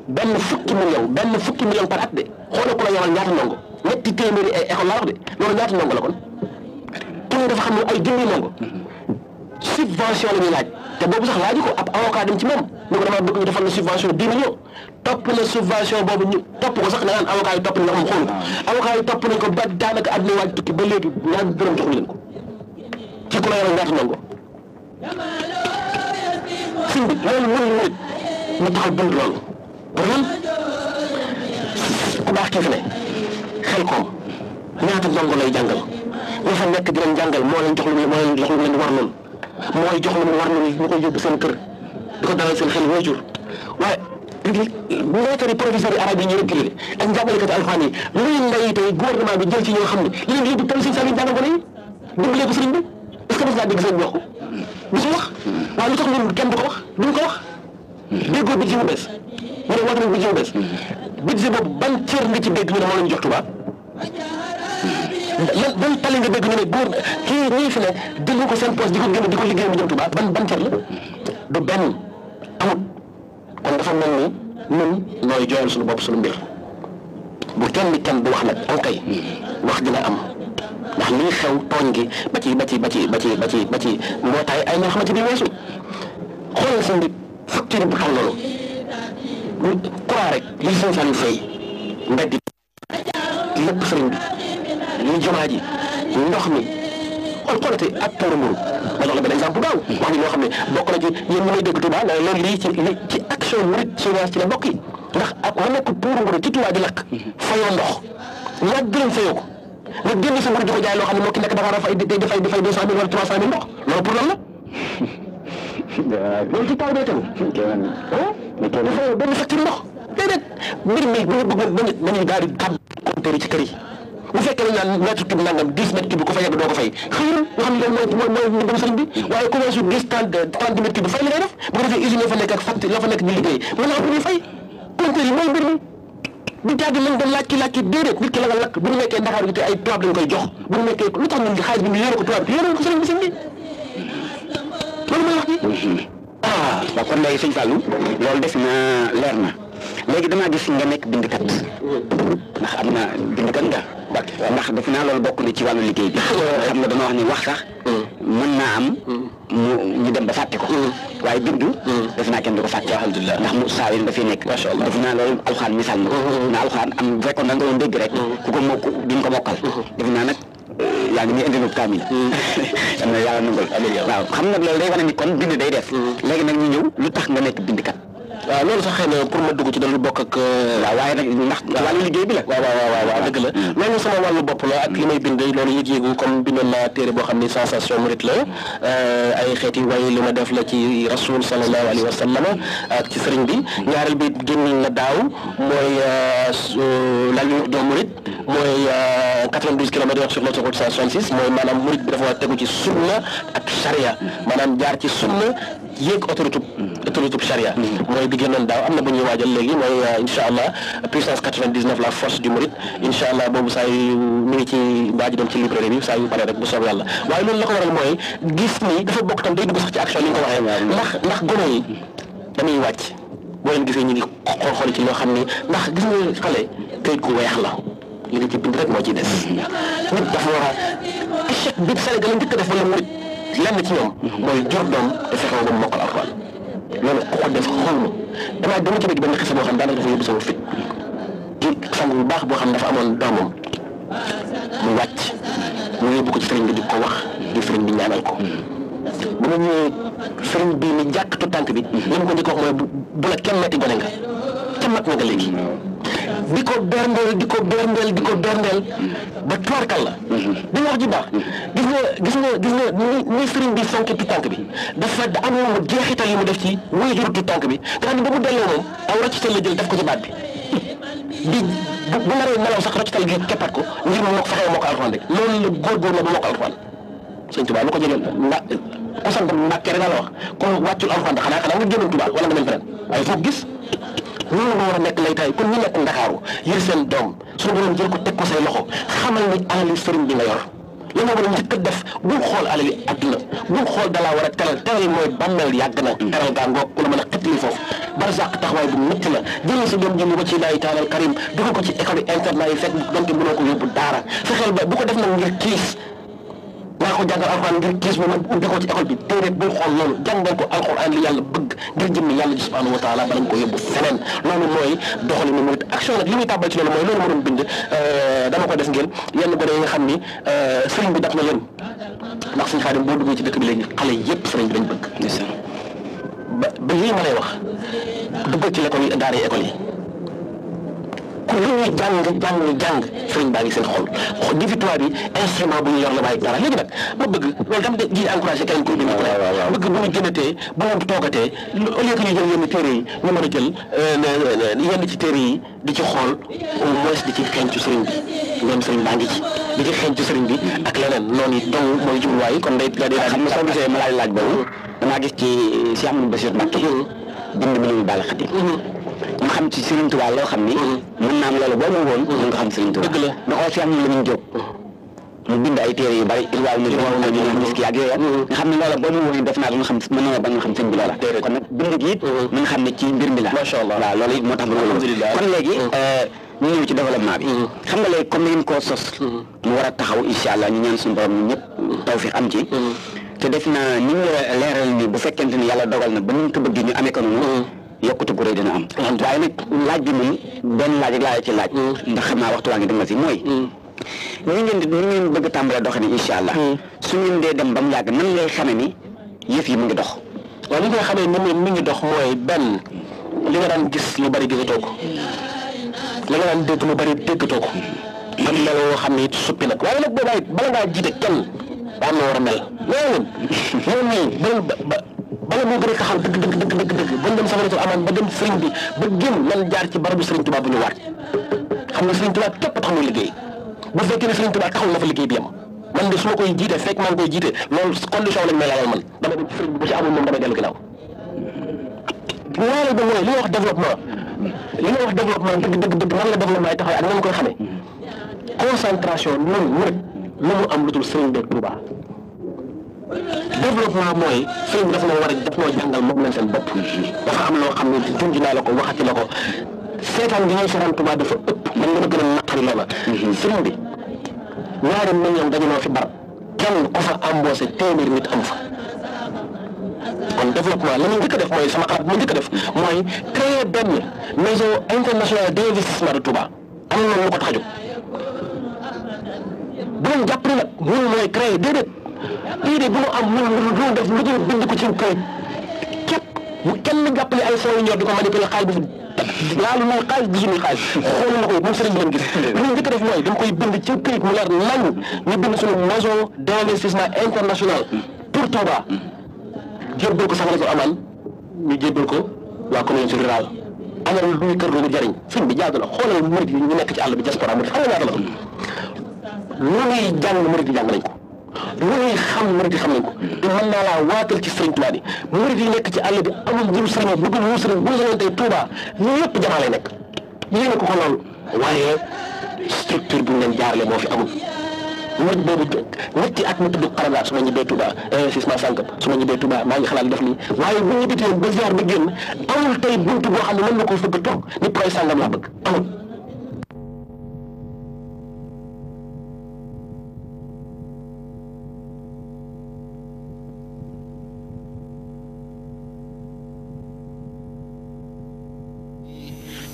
Speaker 2: benn fukki million par at de xoolal ku la yoral ñaata ndongo ñetti téeméeri ay école laa wax de loolu ñaata ndongo la kon ku ne dafa xam ne ay junni ndongo subvention la ñuy laaj te boobu sax laaju ko ab avocat dem ci moom ne ko dama bëgg ñu defal la subvention 10 millions topp na subvention boobu ñu topp ko sax nga naan avocat yi topp nañ ko xool avocat yi topp nañ ko ba daanaka àdduna waaj tukki ba léegi ñaar dërëm joxuñ leen ko ci ku la yoral ñaata ndongo sëñ bi loolu mënuñu nit ñu taxaw dund loolu pour lan ku baax kii fi ne Xelkom ñaata ndongo lay jàngal ña fa nekk di leen jàngal moo leen jox lu leen war lool mooy jox lu mu war lool ñu koy yóbbu seen kër di ko dalal seen xel waajur waaye maître yi professeur yi arabe yi ñu reculé ak njàngalekati alxuraan yi luy ndey tey gouvernement bi jël ci ñoo xam ne li leen yóbbu tam seen saa yi jàngal ko ne dimbalee ko sëriñ bi est-ce que mos naa dégg sëriñ bi wax ko bu si wax waaye lu tax ñun kenn du ko wax duñ ko wax déggoo budget bu bees ñu ne woote nañ budget bu bees budget boobu ban cër nga ci dégg ñu ne moo lañu jox Touba ban tali nga dégg ñu ne góor kii ñii fi ne jël ko seen poste di ko génn di ko liggéey mu jëm Touba ban cër la du benn amut kon dafa mel ni ñun nooy jooyal suñu bopp suñu mbir bu kenn du wax nag am kay wax dina am ndax lii xew tooñ gi ba ci mbootaay ay ñoo xamante ni weesu xoolal seen bi facture bu toll loolu courant rek lii seen fan yu fay mbedd lépp sëriñ bi li jumaa ji ndox mi xoolate ak tuuru mburu ma jox la benn exemple gaaw wax ni loo xam ne bokk na ci yéen ñi may dégg Touba nga loolu lii ci action murit ci la bokk yi ndax ak ma nekk tuuru mburu ci Touba di lakk fayoo ndox ñaar dërëm fayoo ko nga génn sa mburu di ko jaay loo xam ne moo ki nekk dafa dafay 200 000 wala 300 000 ndox loolu pour lan la loolu ci taw bee tegu dafa benn facture ndox déedéet mbir mi bu ñu bëggoon nañuy daal di xam compteur yi ci kër yi bu fekkee dañ naan mètre cube nangam 10 mètres cube ku fa yegg doo ko fay xëy na nga xam ne loolu mooy dem sëriñ bi waaye commencé 10 30 mètres cube fay li ngay def bu ko defee usine la fa nekk ak facture la fa nekk di liggéey mën naa am lu ñuy fay compteur yi mooy mbir mi du tàgg lañ dem laaj ki déedéet nit ki la nga lakk bu ñu nekkee Dakar gi te ay tubaab lañ koy jox bu ñu nekkee lu tax ñun xaalis bi ñu yéene ko tubaab bi yéene ko sëriñ bi loolu mooy wax ji.
Speaker 3: waaw kon léegi sëñ Fallou loolu def na leer na léegi damaa gis nga nekk bindkat ndax am na bindkat nga ndax defe naa loolu bokk na ci wàllu liggéey bi xam nga dama wax ni wax sax mën naa am ñu dem ba fàtte ko waaye bindu defe naa kenn du ko fàtte alhamdulilah ndax mu saa yi dafay nekk defe naa loolu alxaan misaal na alxaan am bu fekkoon da nga doon dégg rek ku ko mokk duñ ko mokkal defe naa nag yaa ngi nii indi na kaamil am na yàlla nangul waaw xam nga loolu day wane ni kon bind day def léegi nag ñu ñëw lu tax nga nekk bindkat
Speaker 2: waaw loolu sax xëy na pour ma dugg ci dalu bokk ak
Speaker 3: waaw waaye nag ndax wàllu liggéey bi la
Speaker 2: waaw dëgg la loolu sama wàllu bopp la ak li may bind loolu yëg-yëgu comme bindoon naa téere boo xam ni sensation murit la ay xeeti way li ma def la ci rasul sallallahu alayhi wa sallam ak ci sëriñ bi ñaareel bi génn na daaw mooy la lumière du murit mooy 92 kilomètres sur l'autoroute 166 mooy maanaam murit bi dafa war a tegu ci sunna ak charia maanaam jaar ci sunna yéeg autoroute charia mooy bi génnoon daaw am na bu ñuy waajal léegi mooy incha allah puissance 99 la force du mouride incha allah boobu saa yu mi ngi ci waaj dem ci librairie bi saa yu pare rek bu soob yàlla waaye loolu la ko waral mooy gis ni dafa bokk tam day dugg sax ci action li nga ko waxee ndax gone yi dañuy wàcc boo leen gisee ñu ngi xool ci loo xam ni ndax gis nga xale këyit ku weex la li nga ci bind rek moo ciy des nit dafa war a échec bi Sénégal njëkk a def wala murid lenn ci ñoom mooy jur doom te fexe ba mu mokkal alxuraan loolu ku ko def xool ma dama ci dégg benn xisa boo xam daanaka dafa yóbbu sama fit ci sang bu baax boo xam dafa amoon doomam mu wàcc mu yóbbu ko ci sëriñ bi di ko wax di sëriñ bi ñaanal ko bu ma ñëwee sëriñ bi ni jàkk tu tànk bi li ma ko njëkk wax mooy bu la kenn metti gone nga ca mat na nga léegi di ko berndeel ba tuwarkal la di wax ji baax gis nga ni sëriñ bi fonke tu tànk bi dafa am mu jeexital yi mu def ci wuy juru tu tànk bi nga xam ne ba mu delloo moom aw roccital la jël def ko ci baat bi bu naree nelaw sax roccital gi keppat ko ngir mu mokk fexee mokk alxuraan rek loolu la góorgóor la ba mokk alxuraan sëñ Tuubaa lu ko jëlee ku sant Mbàkke rek la wax ku wàccul alxuraan xanaa nga génnoon Tuubaa wala nga dem feneen waaye foofu gis loolu nga war a nekk lay taay kon ñu nekk Ndakaaru yër seen doom suñu borom jël ko teg ko say loxo xamal ni alali sëriñ bi nga yor li nga war a njëkk a def bul xool alali adduna bul xool dalaa war a teral mooy bàmmeel yàgg na teral gaa ngoog ku la mën a xëttali foofu barzaq taxawaay bu métti la jëlee sa doom jëli ba ci laahi taala karim dugal ko ci école yi internat yi fekk donte mënoo ko yóbbu daara fexeel ba bu ko def nag ngir kiis naa ko jàngal alxuraan ngir kiis bi man ubbi ko ci école bi déedéet bul xool loolu jàngal ko alxuraan li yàlla bëgg ngir jëmmi yàlla ji subhanahu wa taala balañ ko yóbbu feneen loolu mooy doxali ni murit action nag li muy tàbbal ci loolu mooy loolu ma doon bind dama ko def ngeen yenn gone yi nga xam ni sëriñ bi daf na leen ndax suñu Xaadim boo duggee ci dëkk bi léegi xale yépp sëriñ bi lañ bëgg ba lii ma lay wax duggal ci l'école yi daara yi école yi ku lu ñuy jàng sëriñ baa ngi seen xol di fi tubaab bi instrument bu ñu yor la waaye dara léegi nag ma bëgg loolu tam di encouragé keneen koy bind bëgg bu ñu gënatee bu ñu toogatee au lieu que ñu jël yenn téere yi ñu mën a jël yenn ci téere yi di ci xool au moins di ci xeeñ ci sëriñ bi ñoom sëriñ baa ngi ci di ci xeeñ ci sëriñ bi ak leneen noonu it dong mooy jubluwaay kon day xam nga soo gisee ma laaj boobu damaa gis ci Cheikh Amadou Bassirou Mbacké bind bi ñu baal xadim ñu xam ci Serigne Touba loo xam ni mën naa am loolu boo mu woon mën nga xam Serigne Touba dëgg la nga xool si am la ñu jóg mu bind ay téere yu bari irwaaw na ñu miski ak yooyu nga xam ne loola boo mu woon def naa lu nga xam mën na ba nga xam sëñ bi loola kon nag bind gi it mën nga xam ne ci mbir mi la macha allah waaw loolu it moo tax kon léegi ñu ñëw ci développement bi xam nga léegi comme ngeen koo sos mu war a taxaw incha allah ñu ñaan suñu borom ñu ñëpp tawfiq am ci te def na ni ñu leeral ni bu fekkente ni yàlla dogal na ba ñu ko bëgg ñu amee ko noonu yokkute bu rëy dina am waaye nag laaj bi moom benn laaj rek laa ci laaj ndax xam naa waxtu waa ngi dem na si mooy ñu ngeen bëgg tàmbale doxe ni incha allah su ngeen dee dem ba mu yàgg nan lay xame ni yëf yi mu ngi dox waaw li nga xamee ni mi ngi dox mooy benn li nga daan gis lu bari gisatoo ko li nga daan dégg lu bari déggatoo ko am mel woo xam ne it suppi nag waaye nag boobaa it bala ngaa jiite kenn ba am na war a mel loolu nii bala moo gën a taxaw dëgg bañ dem sama amaan ba dem sëriñ bi ba génn nan jaar ci barabu sëriñ Tuubaa bu ñu waat xam nga sëriñ Tuubaa képp tax muy liggéey bu fekkee ne sëriñ Tuubaa taxul na fa liggéey bi yam man de su ma koy jiite fekk maa ngi koy jiite loolu condition lañ may lalal man dama dem ci sëriñ bi bu ci amul moom damay dellu ginnaaw ñaareel ba mooy li ñuy wax développement li nga wax développement dëgg nan la développement yi taxawee ak nan koy xamee concentration noonu mu rek lu mu am lu dul sëriñ beeg Touba développement mooy sëriñ bi dafa noo war a daf noo jàngal moom leen seen bopp dafa am loo xam ne junj naa la ko waxati la ko seetaan gi ñuy seetaan Touba dafa ëpp man li ma gën a naqari loola sëriñ bi ñaari million dañu noo fi bar kenn ku fa embauché téeméer nit am fa kon développement la ñu njëkk a def mooy sama xalaat mu njëkk a def mooy créer benn maison internationale d'investissement de Touba am na lu ko tax a jóg bu leen jàpp ne nag ñun mooy créer déedéet lii de bu ñu am lu def lu dul bind ko ci këyit képp bu kenn jàpp ne ay fonds yu ñor di ko manipuler xaalis bi laalu muy xaalis bi suñuy xaalis xoolu na ko moom sëriñ bi leen gis li ñu njëkk a def mooy dañ koy bind ci këyit mu leer nañ ñu bind suñu maison d'investissement international pour Touba jébbal ko saxale ko amal ñu jébbal ko waa communauté rurale amal luy kër googu jariñ sëñ bi jaadu la xoolal murid yi ñu nekk ci àll bi diaspora murid xam nga ñaata la lu ñuy jàng murid yi jàng nañ ko lu ñuy xam murid yi xam nañ ko te mën naa laa waatal ci sëriñ Touba yi murid yi nekk ci àll bi amul jëm sëriñ bu dul mu sëriñ bu ñu tey Touba ñu yëpp jamaa lay nekk yéene ko loolu waaye structure bu ñu leen jaarale moo fi amul nit boobu ñetti at mu tudd xarala su ma ñibbee Touba investissement sànkam su ma ñibbee Touba maa ngi xalaat def lii waaye bu ñu bitee ba ziar ba génn amul tey buntu boo xam ne mën na ko fëgg toog nit koy sàngam laa bëgg amul.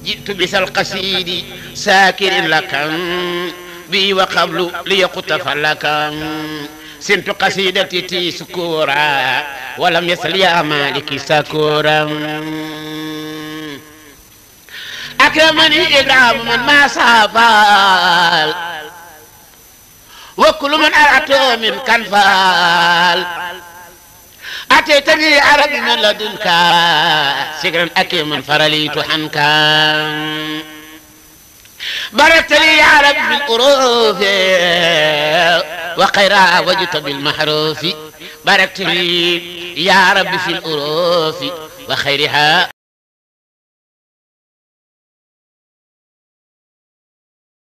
Speaker 1: جئت بسال قصيد ساكر لك بي وقبل ليقطف لك سنت قصيدتي تي سكورا ولم يسل يا مالك سكورا أكرمني إكرام من ما سافال وكل من أرأته من كنفال أتيتني عرب من لدنك سكرا أكيما فرليت عنك باركت لي يا رب بالأروف وخيرا وجدت بالمحروف باركت لي يا رب في الأروف وخيرها